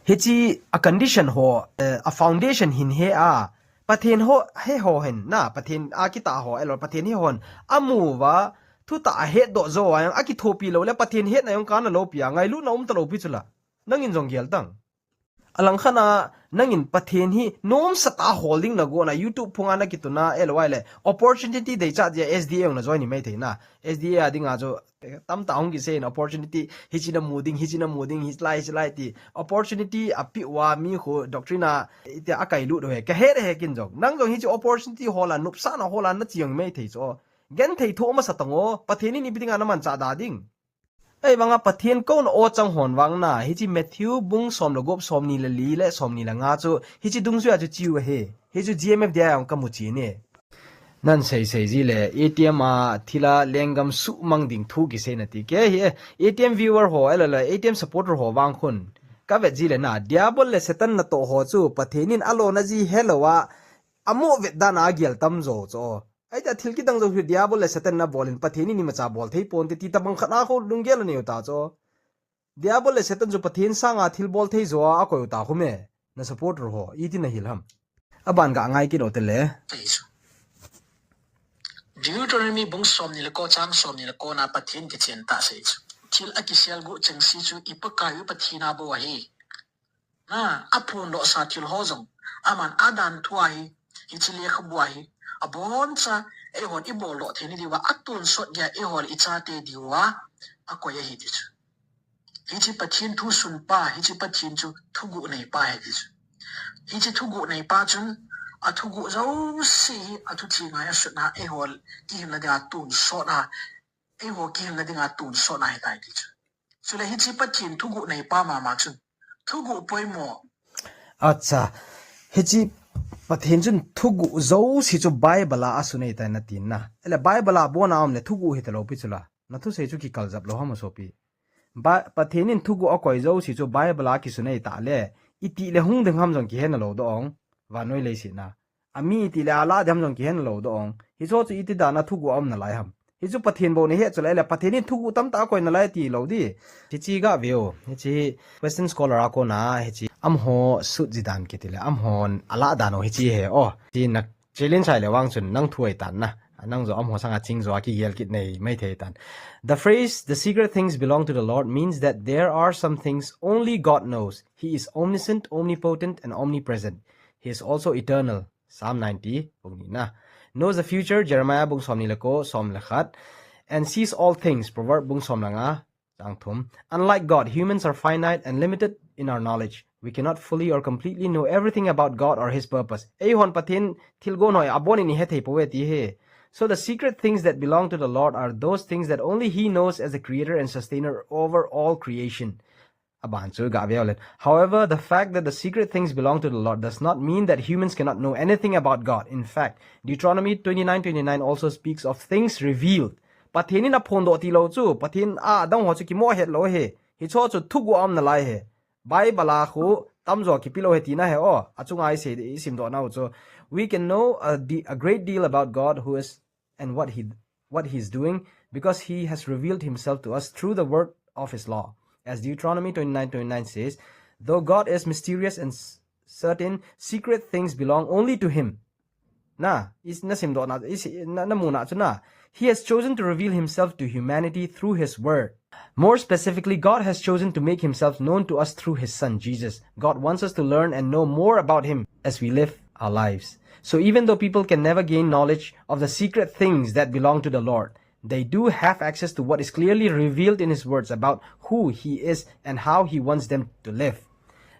Hichi a condition ho, eh, a foundation hin he a, Pathen ho, he ho hin na, Pathen a kitah ho, elo Pathen he hon, amu uva, thutah ahet doh jou a jong, akithopi lou le, Pathen hetna jong kana lou pi a, ngailutna um talou pi chu la. Nangin jong gel tang. Alang khat a, nangin Pathen hi, nomsa tah a hol ding na gona, YouTube phunga na kituna, elo ai le, opportunity dei cha dia S D A jong na join ni mai thei na, S D A a dinga chu, Tamtah hung kisei in opportunity, hichi namu ding, hichi namu ding, hichelai, hichelai ti. Opportunity api uva mi khu doctrine a, itia akailut u he. Kahet he kin jong. Nang jong hichi opportunity hola, nopsahna hola, nachi jong mai thei chu. Genthei thoh masa tang o, Pathen in ipi dinga namanchah da ding. Ei vanga Pathen kouna o chang hon vang na, hichi Matthew bung som le gup, som ni le li le, som ni le nga chu, hichi dungjuia chu chi u he. Hichu G M F D I a jong kamu chi ne. Nan sei sei ji le, A T M a thil a lenggam suhmang ding thu kisei nati. Kei hi, eh, A T M viewer ho, elo le, A T M supporter ho vang khun. Kavet ji le na, Diabol le Satan natoh ho chu, Pathen in alona ji helou a, amo vet dan a agel tam jou chu. Ahi ta thil kidang jou hi Diabol le Satan nabol in Pathen in imacha bol thei ponte ti tabang khat a khu lunggel anei u ta chu. Diabol le Satan chu Pathen sanga thilbol thei jo a akoi u ta khu me. Na supporter ho, iti nahil ham. Aban ga ngai kit u te le. Thei chu. Deuteronomy bung som ni le ko chang som ni le ko na Pathen kichen tah sei chu. Thil akisel gu chengse chu i Pakai u Pathen a bou ahi. Na, aphondoh sa thil ho jong. Aman adan thu ahi, hichi lekhabu ahi. Aboncha, eihon ibol doh thei na diuva, atonsot geiya eihon ichate diuva, akoi ahi ti chu. Hichi Pathen thusun pa, hichi Pathen chu thuguh nei pa ahi ti chu. Hichi thuguh nei pa chun, athuguh jouse hi athutheng a asut na eihon kihilna dinga tonsot a, eiho kihilna dinga tonsot na ahitai ti chu. Chule hichi Pathen thuguh nei pa mama chun, thuguh poimo. Acha, hichi Pathen chun thuguh jouse chu Bible a asunei tai nati na. Ele Bible a abon a um le thuguh hita lou pi chu la. Na thusei chu kikal jap lou ham sopi. Ba, Pathen in thuguh akoi jouse chu Bible a kisunei ta le, iti le hung ding ham jong kihe na lou doh ong, vannoi leiset na. Ami iti le ala ding ham jong kihe na lou doh ong. Hicho chu iti dan a thuguh a um nalai ham. Hichu Pathen bou nei he chu le, le Pathen in thuguh tamtah akoi nalai ti lou di. Hichi ga veu. Hichi Western scholar a kona, hichi amaho sut ji dan kiti le, amahon ala dan u hichi he o. Ti na Challenge sai le vang chun nang thu ahi tan na. Nang jo amaho sanga ching jo a kigel kit nei mai thei tan. The phrase, "The secret things belong to the Lord," means that there are some things only God knows. He is omniscient, omnipotent, and omnipresent. He is also eternal. Psalm ninety, bung ni na. Knows the future, Jeremiah bung som ni le ko, som le khat. And sees all things, Proverb bung som le nga, Chang thum. Unlike God, humans are finite and limited in our knowledge. We cannot fully or completely know everything about God or His purpose. Eihon Pathen thilgon ho abon in ihe thei pouve ti he. So the secret things that belong to the Lord are those things that only He knows as the creator and sustainer over all creation. Aban chu ga ve len. However, the fact that the secret things belong to the Lord does not mean that humans cannot know anything about God. In fact, Deuteronomy twenty-nine twenty-nine also speaks of things revealed. Pathen in aphondoh tilou chu, Pathen a adang ho chu kimoh het lou ahi. Hicho chu thuguh a um nalai ahi. Bible a khu tamjo kipe lou ahi tina ahi o. Achunga isei, isimdoh nau chu. We can know a, de- a great deal about God who is and what he what he is doing because he has revealed himself to us through the word of his law. As Deuteronomy twenty-nine twenty-nine says, though God is mysterious and s- certain secret things belong only to him. Na, is nasimdoh na, is na, namu na chu na. He has chosen to reveal himself to humanity through his word. More specifically, God has chosen to make himself known to us through his son, Jesus. God wants us to learn and know more about him as we live our lives. So even though people can never gain knowledge of the secret things that belong to the Lord, they do have access to what is clearly revealed in his words about who he is and how he wants them to live.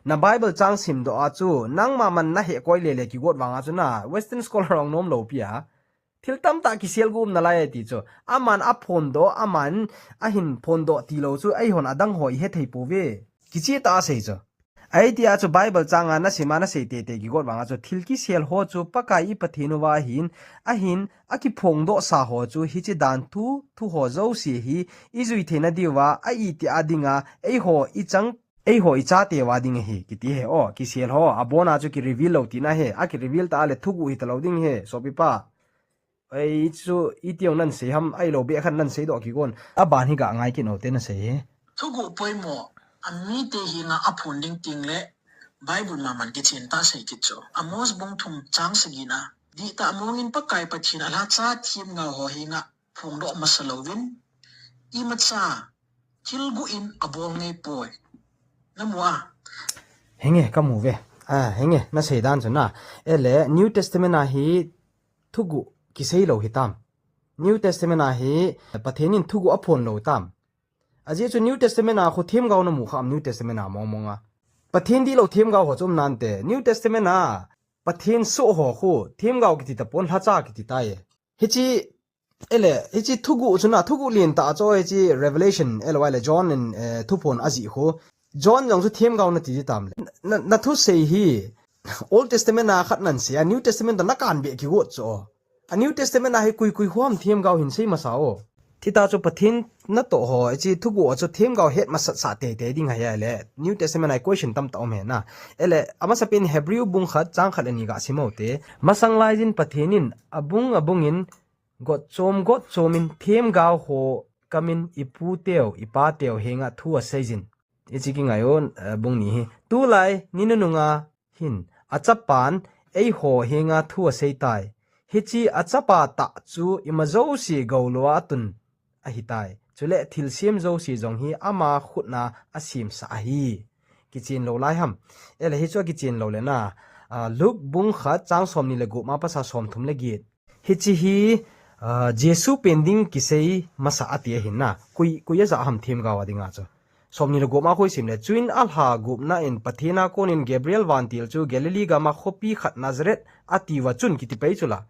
Na Bible chang simdoh a chu, nangma man nahekoi lele kigot vang a chu na, Western scholar ong nom lou pi a. Thil tamtah kisel gu um nalai ti chu. Aman aphondoh, aman ahin phondoh tilou chu, eihon adang ho ihe thei pouve. Kicheh tah a sei chu. Ahi tia chu Bible chang a nasim a nasei teitei kigot vang a chu thil kisel ho chu Pakai i Pathen uva ahin, ahin akiphongdoh sa ho chu hiche dan thu, thu ho jouse hi ijui theina diuva, a itih a dinga, eiho ichang, eiho ichate uva ding ahi, kiti ahi o, kisel ho, abon a chu kireveal lou tina ahi, akireveal ta le thuguh hita lou ding ahi, sopipa. Ei chu, iti ong nan sei ham, ahilou beh khat nan seidoh kigon. Aban hi ga ngai kit u te nasei hi. Thuguh poimo, amite henga aphon ding teng le, Bible maman kichen tah sei kit chu. Amos bung thum chang sagi na, dihtah mong in Pakai Pathen alhacha themgao ho henga phongdoh masa louvin, imacha thil guh in abol ngai poi. Namu a? Henge, kamu ve. Ah, henge, nasei dan chu na. Ele, New Testament a hi thuguh kisei lou hitam. New Testament a hi Pathen in thuguh aphon lou tam. Ajeh chu New Testament a khu themgao namu kham New Testament a mong mong a. Pathen dihlou themgao ho chu um nante. New Testament a Pathen soh ho khu themgao kiti tapon lhacha kiti tai. Hiche, ele, hiche thuguh chu na, thuguh lentah chu hiche Revelation, ele, John in, eh, thuphon ajih khu. John jong chu themgao nati tam le. Na, nathusei hi, Old Testament a khat nan sei a, New Testament toh nakan beh kigot chu. A New Testament a hi koi koi hom themgao hin sei masa o. Thita chu Pathen natoh ho, hiche thuguh a chu themgao het masat sah teitei ding ahi le. New Testament a hi question tamtah um ahi na. Ele, amasapen Hebrew bung khat, chang khat le ni ga sim u te. Masang lai jin Pathen in, abung abung in, got chom got chom in themgao ho kamin ipu teu, ipa teu henga thu asei jin. Hiche kingai u, eh, bung ni hi. Tulai, ni nunung a hin, achapan, eiho henga thu asei tai. Hiche achapa tah chu ima jouse gou lou a tun ahitai. Chule thilsem jouse jong hi ama khut na asemsah ahi. Kichen lou lai ham. Ele hichu akichen lou le na. Ah, Luke bung khat chang somni le gup ma pasa somthum le get. Hiche hi, ah, Jesu pen ding kisei masa ati ahin na. Koi, koi aja ham themgao a dinga chu. Somni le gup ma khu sim le. Chuin alha gupna in Pathen a konin Gabriel vantil chu Galilee gam a khopi khat Nazareth ati uva chun kiti pai chu la.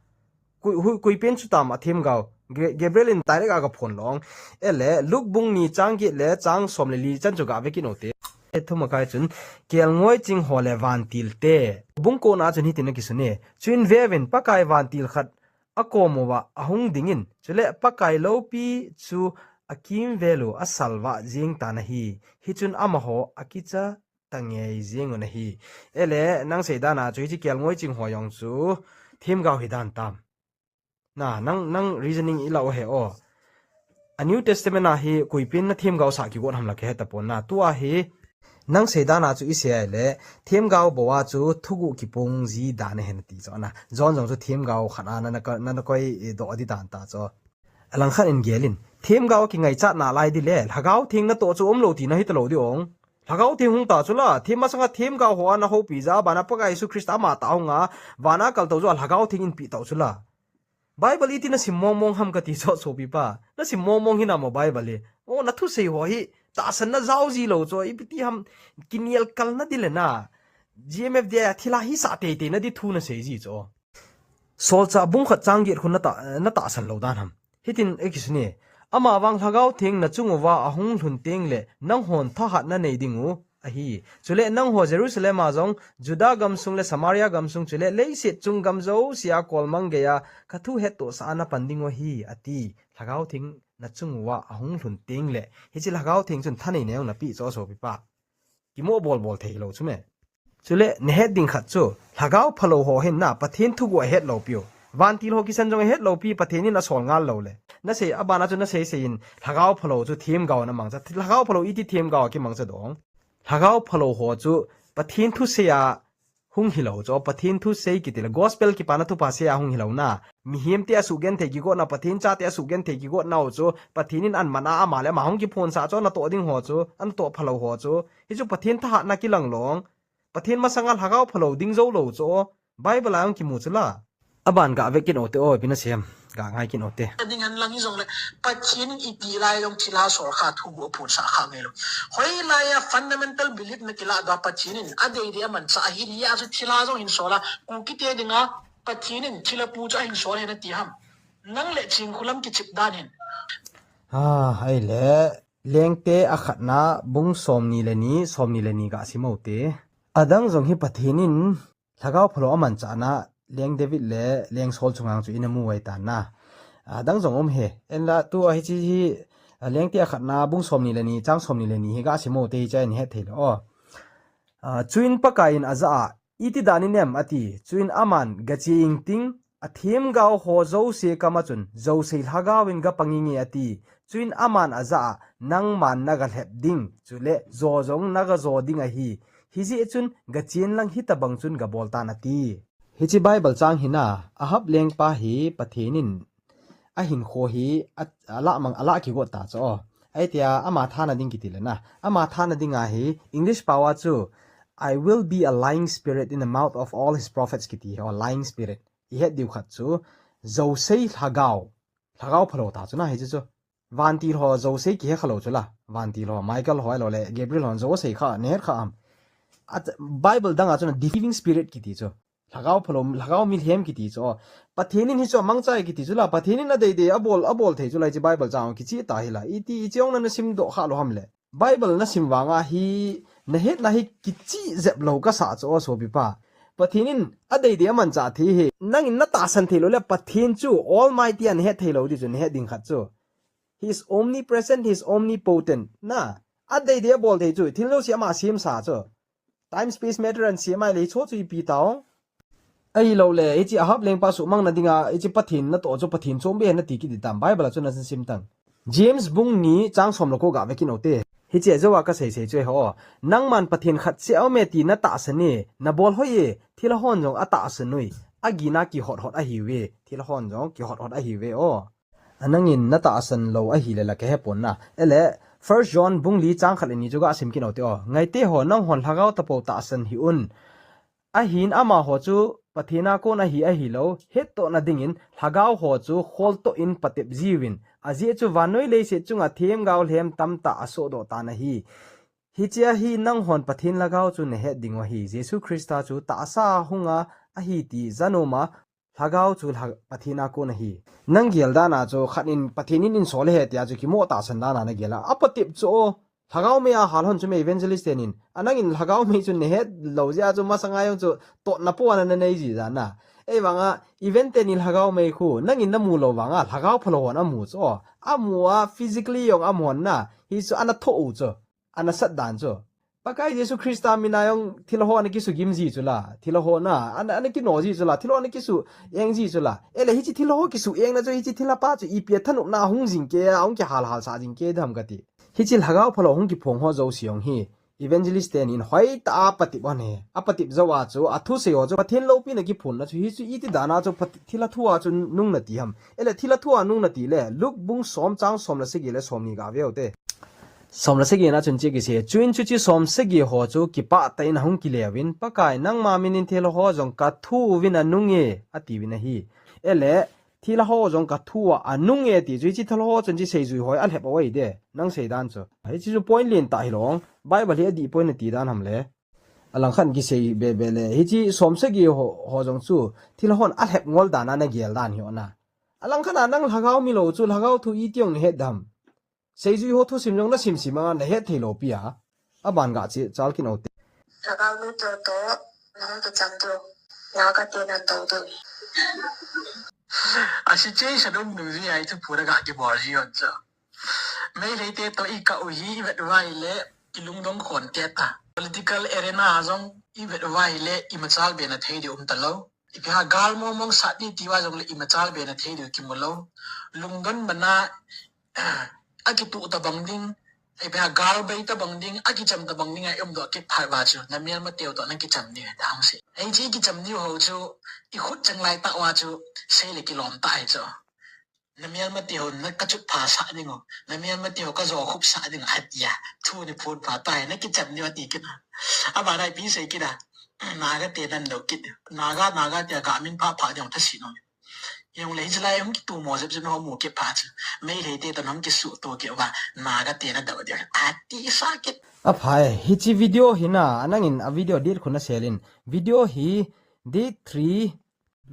Koi, hui, koi pen chu tam a themgao. Ge-, Gabriel in direct a ga phon long. Ele, Luke bung ni chang get le chang som le li chan chu ga ve kit u te. E thum a kai chun, kelngoi ching ho le vantil te. Bung ko na chun hitin akisun e. Chuin vevin Pakai vantil khat akom uva ahung dingin. Chule Pakai loupi chu akimvel u asalvah jing tan ahi. Hichun amaho akicha ta ngei jing u ahi. Ele, nang sei dan a chu hiche kelngoi ching ho jong chu themgao hi dan tam. Na, nang, nang reasoning i la u he o. A New Testament a hi koi pen na themgao sah kigot ham la kihe tapon na. Tua hi, nang sei dan a chu i sei le, themgao bou a chu thuguh kipung ji dan ahi nati chu na. John jong chu themgao khat a na, na, na, na koi doh di dan ta chu. Alang khat in gelin, themgao a kingaichat nalai di le, Lhagao Theng natoh chu umlou tina hita lou di ong. Lhagao Theng hung ta chu la, them masanga themgao ho a na houpi ja, bana Pakai Jesu Christa ama ta hung a, vana kal tau chu a Lhagao Theng in pi tau chu la. Bible iti na sim mong mong ham kati chu sopipa. Na sim mong mong hi na mo Bible hi. O na thusei ho hi, tahsan na jao ji lou chu, ipi ti ham kiniel kal na di le na. G M F D I a thila hi sa teitei na di thu na sei ji chu. Solchah bung khat chang get khu na ta, na tahsan lou dan ham. Hitin e kisun e. Ama vang Lhagao Theng nachung uva ahung lhun teng le, nanghon thahatna nei ding u ahi. Chule nangho Jerusalem a jong, Juda gamsung le Samaria gamsung chule leiset chung gam jousea kolmang geiya kathu hettohsah a napan ding u ahi, ati. Lhagao Theng nachung uva ahung lhun teng le, hiche Lhagao Theng chun thanei nei napi cho sopipa. Kimo bolbol thei lou chu me. Chule, nahet ding khat chu, Lhagao phalou ho hin na, Pathen thuguh ahet lou piu. Vantil ho kisan jong ahet lou pi, Pathen in asol ngal lou le. Nasei, abana chu nasei sei in, Lhagao phalou chu themgao namangcha. Lhagao phalou iti themgao kimangcha dong. Lhagao phalou ho chu, Pathen thusei a hung hilou chu, Pathen thusei kiti le, gospel kipana thupha sei a hung hilou na. Mihem te asugenthei kigotna, Pathen chate asugenthei kigotna u chu, Pathen in aman a ama le ama hung kiphonsah chu, natoh ding ho chu, anatoh phalou ho chu. Hichu Pathen thahatna kilang long. Pathen masanga Lhagao phalou ding jou lou chu. Bible a hung kimu chu la. Aban gave kit u te o, ipi nasei em. Gangai kit u te. Ding hen lang hijongle, Pathen in iti lai jong thilha sol kha thuguh aphonsah kha ngai lou. Hoilai a fundamental belief nakilah doh a Pathen in adeidei amanchah ahi tia chu thilha jong hin sol a, Kuki te dinga Pathen in thilha pu chu ahin sol hen ati ham. Nang le Chingkhulam kichep dan hin. Ah, ahile, Lengte akhatna bung somni le ni, somni le ni gasim u te. Adang jong hi Pathen in Lhagao phalou amanchahna, Leng David le Leng Saul chunga chu ina mu uve tana. Adang jong um e. Hinla tua hiche hi, a, Lengte akhatna bung somni le ni, chang somni le ni hi gasim u te hiche a ihet thei lou. O. A, chuin Pakai in ajah a, iti dan in em ati. Chuin aman gache ingting, athemgao ho jouse kama chun, jouse Lhagao in gapang inge ati. Chuin aman ajah a, nangman nagalhep ding, chule jo jong nagajo ding ahi. Hijeh chun gachen lang hitobang chun gabol tan ati. Hiche Bible chang hi na, Ahab lengpa hi Pathen in ahinkho hi a, alah mang, alah kigot ta chu. Ahi tia ama thana ding kiti le na. Ama thana dinga hi English pao a chu, "I will be a lying spirit in the mouth of all his prophets," kiti hi, o, lying spirit. Ihet diu khat chu, jouse Lhagao. Lhagao phalou ta chu na hiche chu. Vantil ho jouse kihe kha lou chu la. Vantil ho, Michael ho, ahilou le Gabriel ho jouse kha, nahet kha am. A, Bible dang a chu na deceiving spirit kiti chu. Lhagao phalou, Lhagao milhem kiti chu. Pathen in hichu amangcha e kiti chu la. Pathen in adeidei, abol, abol thei chu la hiche Bible chang kicheh ta hi la. Iti, iche ong na nasim doh kha lou ham le. Bible nasim vanga hi, nahetna hi kicheh jep lou kasa chu o sopipa. Pathen in adeidei amanchah thei hi. Nangin natahsan thei lou le Pathen chu Almighty a nahet thei lou ti chu nahet ding khat chu. He is omnipresent, he is omnipotent. Na, adeidei abol thei chu, thil jouse ama semsa chu. Time, space, matter an sem a ahile hichu chu ipi tao. Ahilou le, hiche Ahab lengpa suhmang na dinga, hiche Pathen natoh chu Pathen chom be hen nati kiti tam. Bible a chu nasim tan. James bung ni chang som le ko gave kit u te. Hiche jou a kasei sei chu e ho. Nangman Pathen khat seh aume ti natahsan e, nabol hoi e, thilha hon jong atahsan ui. Agina kihot hot ahiuve, thilha hon jong kihot hot ahiuve o. A nangin natahsan lou ahile la kahe pon na. Ahile, First John bung li chang khat le ni chu gasim kit u te o. Ngaite ho, nanghon lhagao tapou tahsan hih un. Ahin amaho chu Pathen a kon ahi ahilou, hettohna dingin lhagao ho chu kholtoh in patep jiuvin. Ajeh chu vannoi leiset chunga themgao lhem tamtah asohdoh tan ahi. Hichea hi nanghon Pathen lhagao chu nahet ding u ahi. Jesu Christa chu tahsa a hunga ahi ti janom a Lhagao chu lha-, Pathen a kon ahi. Nang gel dan a chu khat in Pathen in einsol ahi tia chu kimo tahsan dan a nagel a. Apatep chu o, lhagao mei a hal hon chu me evangelist tenin. A nangin lhagao mei chu nahet lou jeh a chu masanga jong chu totna po a nanei ji dan a. Ei vanga event tenin lhagao mei khu, nangin namu lou vanga lhagao phalou hon amu chu o. Amu a physically jong amu hon na. Hichu ana thoh u chu. Ana sat dan chu. Pakai Jesu Christa mina jong thilha ho ana kisugim ji chu la. Thilha ho na, ana, ana kino ji chu la. Thilha ho ana kisu eng ji chu la. Ahile hiche thilha ho kisu engna chu hiche thilha pa chu ipi a thanopna hung jing kei a, hung kihal hal sah jing kei dem kati. Hiche lhagao phalou hung kiphong ho jouse jong hi. Evangelist tenin hoitah a patep u ahi. Apatep jou a chu, athusei ho chu, Pathen loupina kiphonna chu, hichu iti dan a chu, Pat-, thilha thu a chu nung nati ham. Ahile thilha thu a nung nati le, Luke bung som chang som le sagi le som ni gave u te. Som le sagi na chun hiche kisei, chuin chuche som sagi ho chu kipah tah in ahung kile uvin, Pakai nangma minin thilha ho jong kathu uvin anung e, atiuvin ahi. Ahile, thilha ho jong kathu a anung e ti chu, hiche thilha ho chun hiche seijui ho alhep u ahi de, nang sei dan chu. Hiche chu point lentah hilou, Bible hi adih point nati dan ham le. Alangkhat kisei be be le, hiche som sagi ho, ho jong chu, thilha hon alhep ngol dan a nagel dan hi o na. Alang khat a nang lhagao mi lou chu lhagao thu iti jong nahet dem. Seijui ho thusim jong nasim sim a nahet thei lou pi a. Aban ga che chal kin ote. Lhagao mi to to, nang to cham to, na ka te nan to to. A situation um nu ji ai thu pura ga ki bor ji on cha. Meitei te to i ka u hi i vet vai le i lungdong khon te ta. Political arena a jong i vet vai le i machal be na thei di um ta lou. Ipi ha gal mong mong sat di ti va jong le i machal be na thei di ki mu lou. Lungdon mana a ki tu ta bang ding. Ipi ha gal bei ta bang ding, a ki cham ta bang ding a i um do ki phai va chu. Na mial ma teo to na ki cham ni ta hong se. Ai chi ki cham ni ho chu i khut chang lai ta wa chu sei le ki lom ta ai chu. Na mial ma teo na ka chut pha sa ding o. Na mial ma teo ka jo khup sa ding a tia. Thu ni phun pha ta ai na ki cham ni wa ti ki na. A ba dai pi sei ki da. Na ga te dan do ki. Na ga, na ga te ga min pha pha ding ta si no. Jong le hi chilai hung ki tu mo jep jep no mu ki pha chu. Meitei te to nam ki su to ki wa. Na ga te na do de. A ti sa ki. A phai, hichi video hi na, anang in a video dit khu na selin. Video hi date three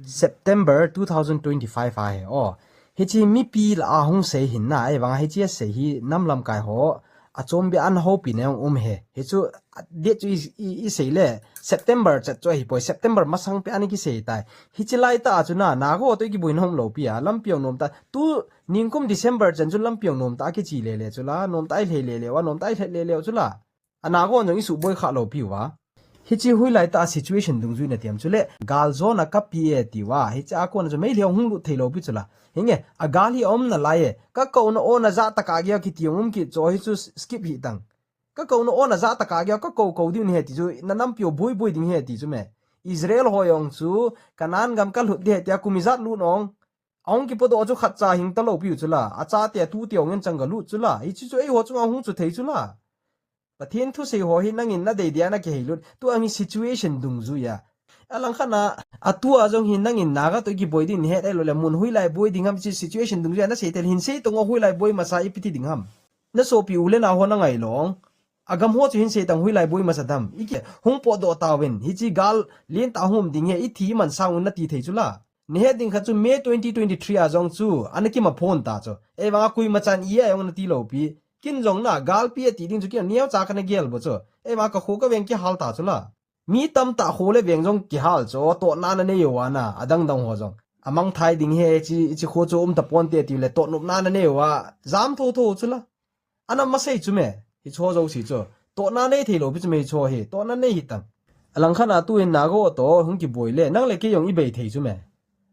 September two thousand twenty-five a hi. Oh, hichi mipi la a hung sei hin na, ai vang hichi a sei hi nam lam kai ho. A chom bi an ho pi ne um he. Hichu, a, date chu i, i, i sei le. September chat chu hi poi. September masang pi an ki sei tai. Hichi lai ta chu na, na go to ki bui nom lou pi a. Lam piang nom ta. Tu ningkum December chan chu lam piang nom ta ki chi le le chu la. Nom ta ai le le le wa, nom ta ai le le le chu la. A na go jong i su boi kha lou pi wa. Hichi hui lai ta situation dungjui na tiam chu le. Gal jo na ka pi e ti wa. Hichi a ko na chu mei leo hung lut thei lou pi chu la. Hinge, a gal hi om na lai e. Ka ko na o na ja ta ka ge ki ti um ki cho hi chu skip hi tang. Ka ko na o na ja ta ka ge ka ko ko diu ni he ti chu na nam pio bui bui ding he ti chu me. Israel ho jong chu Canaan gam ka lut di he ti a kum i jat lut nong. Ahung ki po do chu khat cha hing ta lou piu chu la. A cha te tu te ong en chang ga lut chu la. Hichi chu ei ho chunga hung chu thei chu la. Pathen thu sei ho hi nangin na dei dia na ki hei lut. Tu ang hi situation dungjui a. Alang khat na, a tu a jong hi nangin na ga to ki boi ding he, ei lo le mun hui lai boi ding ham chi situation dungjui a na sei tel hin sei to ngo hui lai boi masa i pi ti ding ham. Na sopi u le na ho na ngai long. A gam ho chu hin sei tang hui lai boi masa dam. I ki hung po do ta wen. Hichi gal lien ta hum ding he i thi man sang un na ti thei chu la. Ni he ding kha chu May twenty twenty-three a jong chu. Ana ki ma phone ta chu. Ei vang a kui ma chan i a jong na ti lou pi. Kin jong na gal pi a ti ding chu ki neo cha ka na gel bo chu. Ei vang ka khu ka veng ki hal ta chu la. Mi tam ta kho le veng jong ki hal chu, to na na nei wa na, a dang dang ho jong. A mang thai ding he, chi, chi kho chu um ta pon te ti le, to nup na na nei wa, jam tho tho chu la. Ana ma sei chu me, hi cho jo si chu. To na nei thei lou pi chu me hi cho hi, to na nei hi tang. Alang khat na tu in na go to, hung ki boi le, nang le ke jong i bei thei chu me.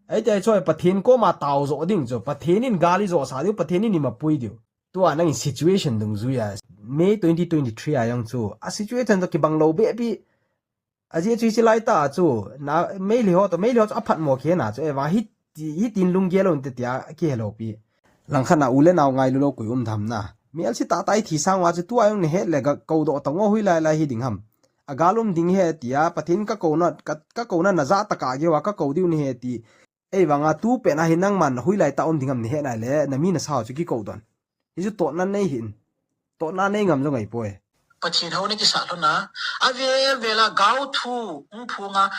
Ai te ai cho, Pathen ko ma tao jo ding chu, Pathen in gal i jo sa diu, Pathen in i ma pui diu. Tu a nang in situation dungjui a, May twenty twenty-three a jong chu, a situation to ki bang lou be pi, A jeh chu hichi lai ta chu, na, Meitei ho to, Meitei ho chu a phat mo khe na chu, e va, hi, hi tin lunggel un te tia, ki he lou pi. Lang khat na u le nau ngai lu lou kui um tham na. Mi al si ta tai thi sang wa chu tu a jong ni he le ga ko do ta ngo hui lai lai hi ding ham. A gal um ding he tia, Pathen ka ko na, ka, ka ko na na ja ta ka ge wa ka ko diu ni he ti. Ei vang a tu pen a hi nangman hui lai ta um ding ham ni he nai le, na mi na sa chu ki ko don. Hi chu to na nei hin. To na nei ngam jong ai poi. Pathen ho na ki sa lhon a. A vel vel a gau thu, hung phung a,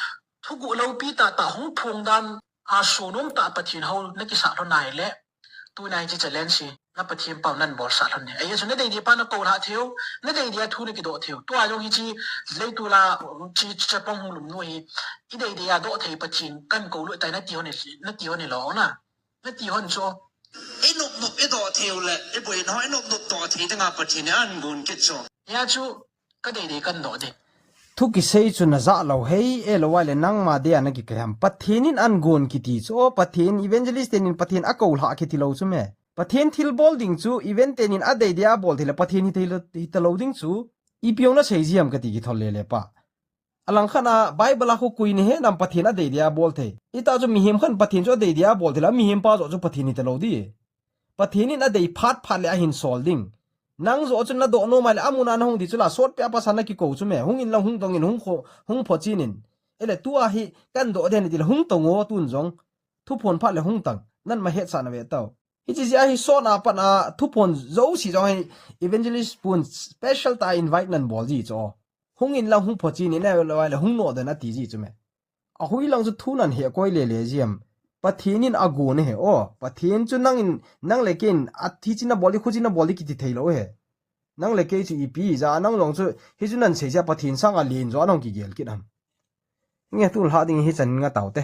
thu gu lou pi ta ta hung phung dan a su nom ta Pathen ho na ki sa lhon a le. Tu nai chi challenge si, na Pathen pau nan bol sa lhon ni. Ai chu na dei dei pa na ko la theu, na dei dei a thu na ki do theu. Tu a jong hi chi, lei tu la, chi, chi chapang hung lum nu hi. I dei dei a do thei Pathen, kan ko lu tai na ti ho ni, na ti ho ni lo na. Na ti hon chu. I nop nop i do theu le, i boi no, i nop nop do thei ding a Pathen in an gun kit chu. Ya chu, ka dei dei kan do ding. Thu ki sei chu na ja lo hei, e lo wa le nangma dei a na ki kai ham. Pathen in an gun kiti chu, o Pathen evangelist ten in Pathen a ko lha kiti lo chu me. Pathen thil bol ding chu, event ten in a dei dei a bol thei le, Pathen hi thei lo, hi ta lo ding chu. I piong na sei ji ham ka ti ki thol le le pa. A lang khat na Bible a khu kui ni he nam Pathen a dei dei a bol thei. I ta chu mihem khan Pathen chu a dei dei a bol thei la, mihem pa jo chu Pathen hi ta lo di. Pathen in a dei phat phat le a hin sol ding. Nang jo chu na do no mai le a mun a na hung di chu la sot pe a pa sa na ki ko chu me. Hung in lang hung dong in hung kho, hung pho chin in. E le tu a hi kan do den ti le hung to ngo tun jong. Thu phon phat le hung tang. Nan ma het sa na ve tau. Hi chi a hi son a pan a thu phon jo si jong hi evangelist pun special ta invite nan bol ji chu. Hung in lang hung pho chin in a lo le hung no den a ti ji chu me. A hui lang chu thu nan he koi le le ji am. Pathen in agon ahi. O, Pathen chu nang in, nang le kei in, a thi china bol di, khu china bol di kiti thei lou ahi. Nang le kei chu ipi ja, nang jong chu, hi chu nan sei ja Pathen sang a len jo nang kigel kit ham. Nge tu lha ding hi chan nga tau te.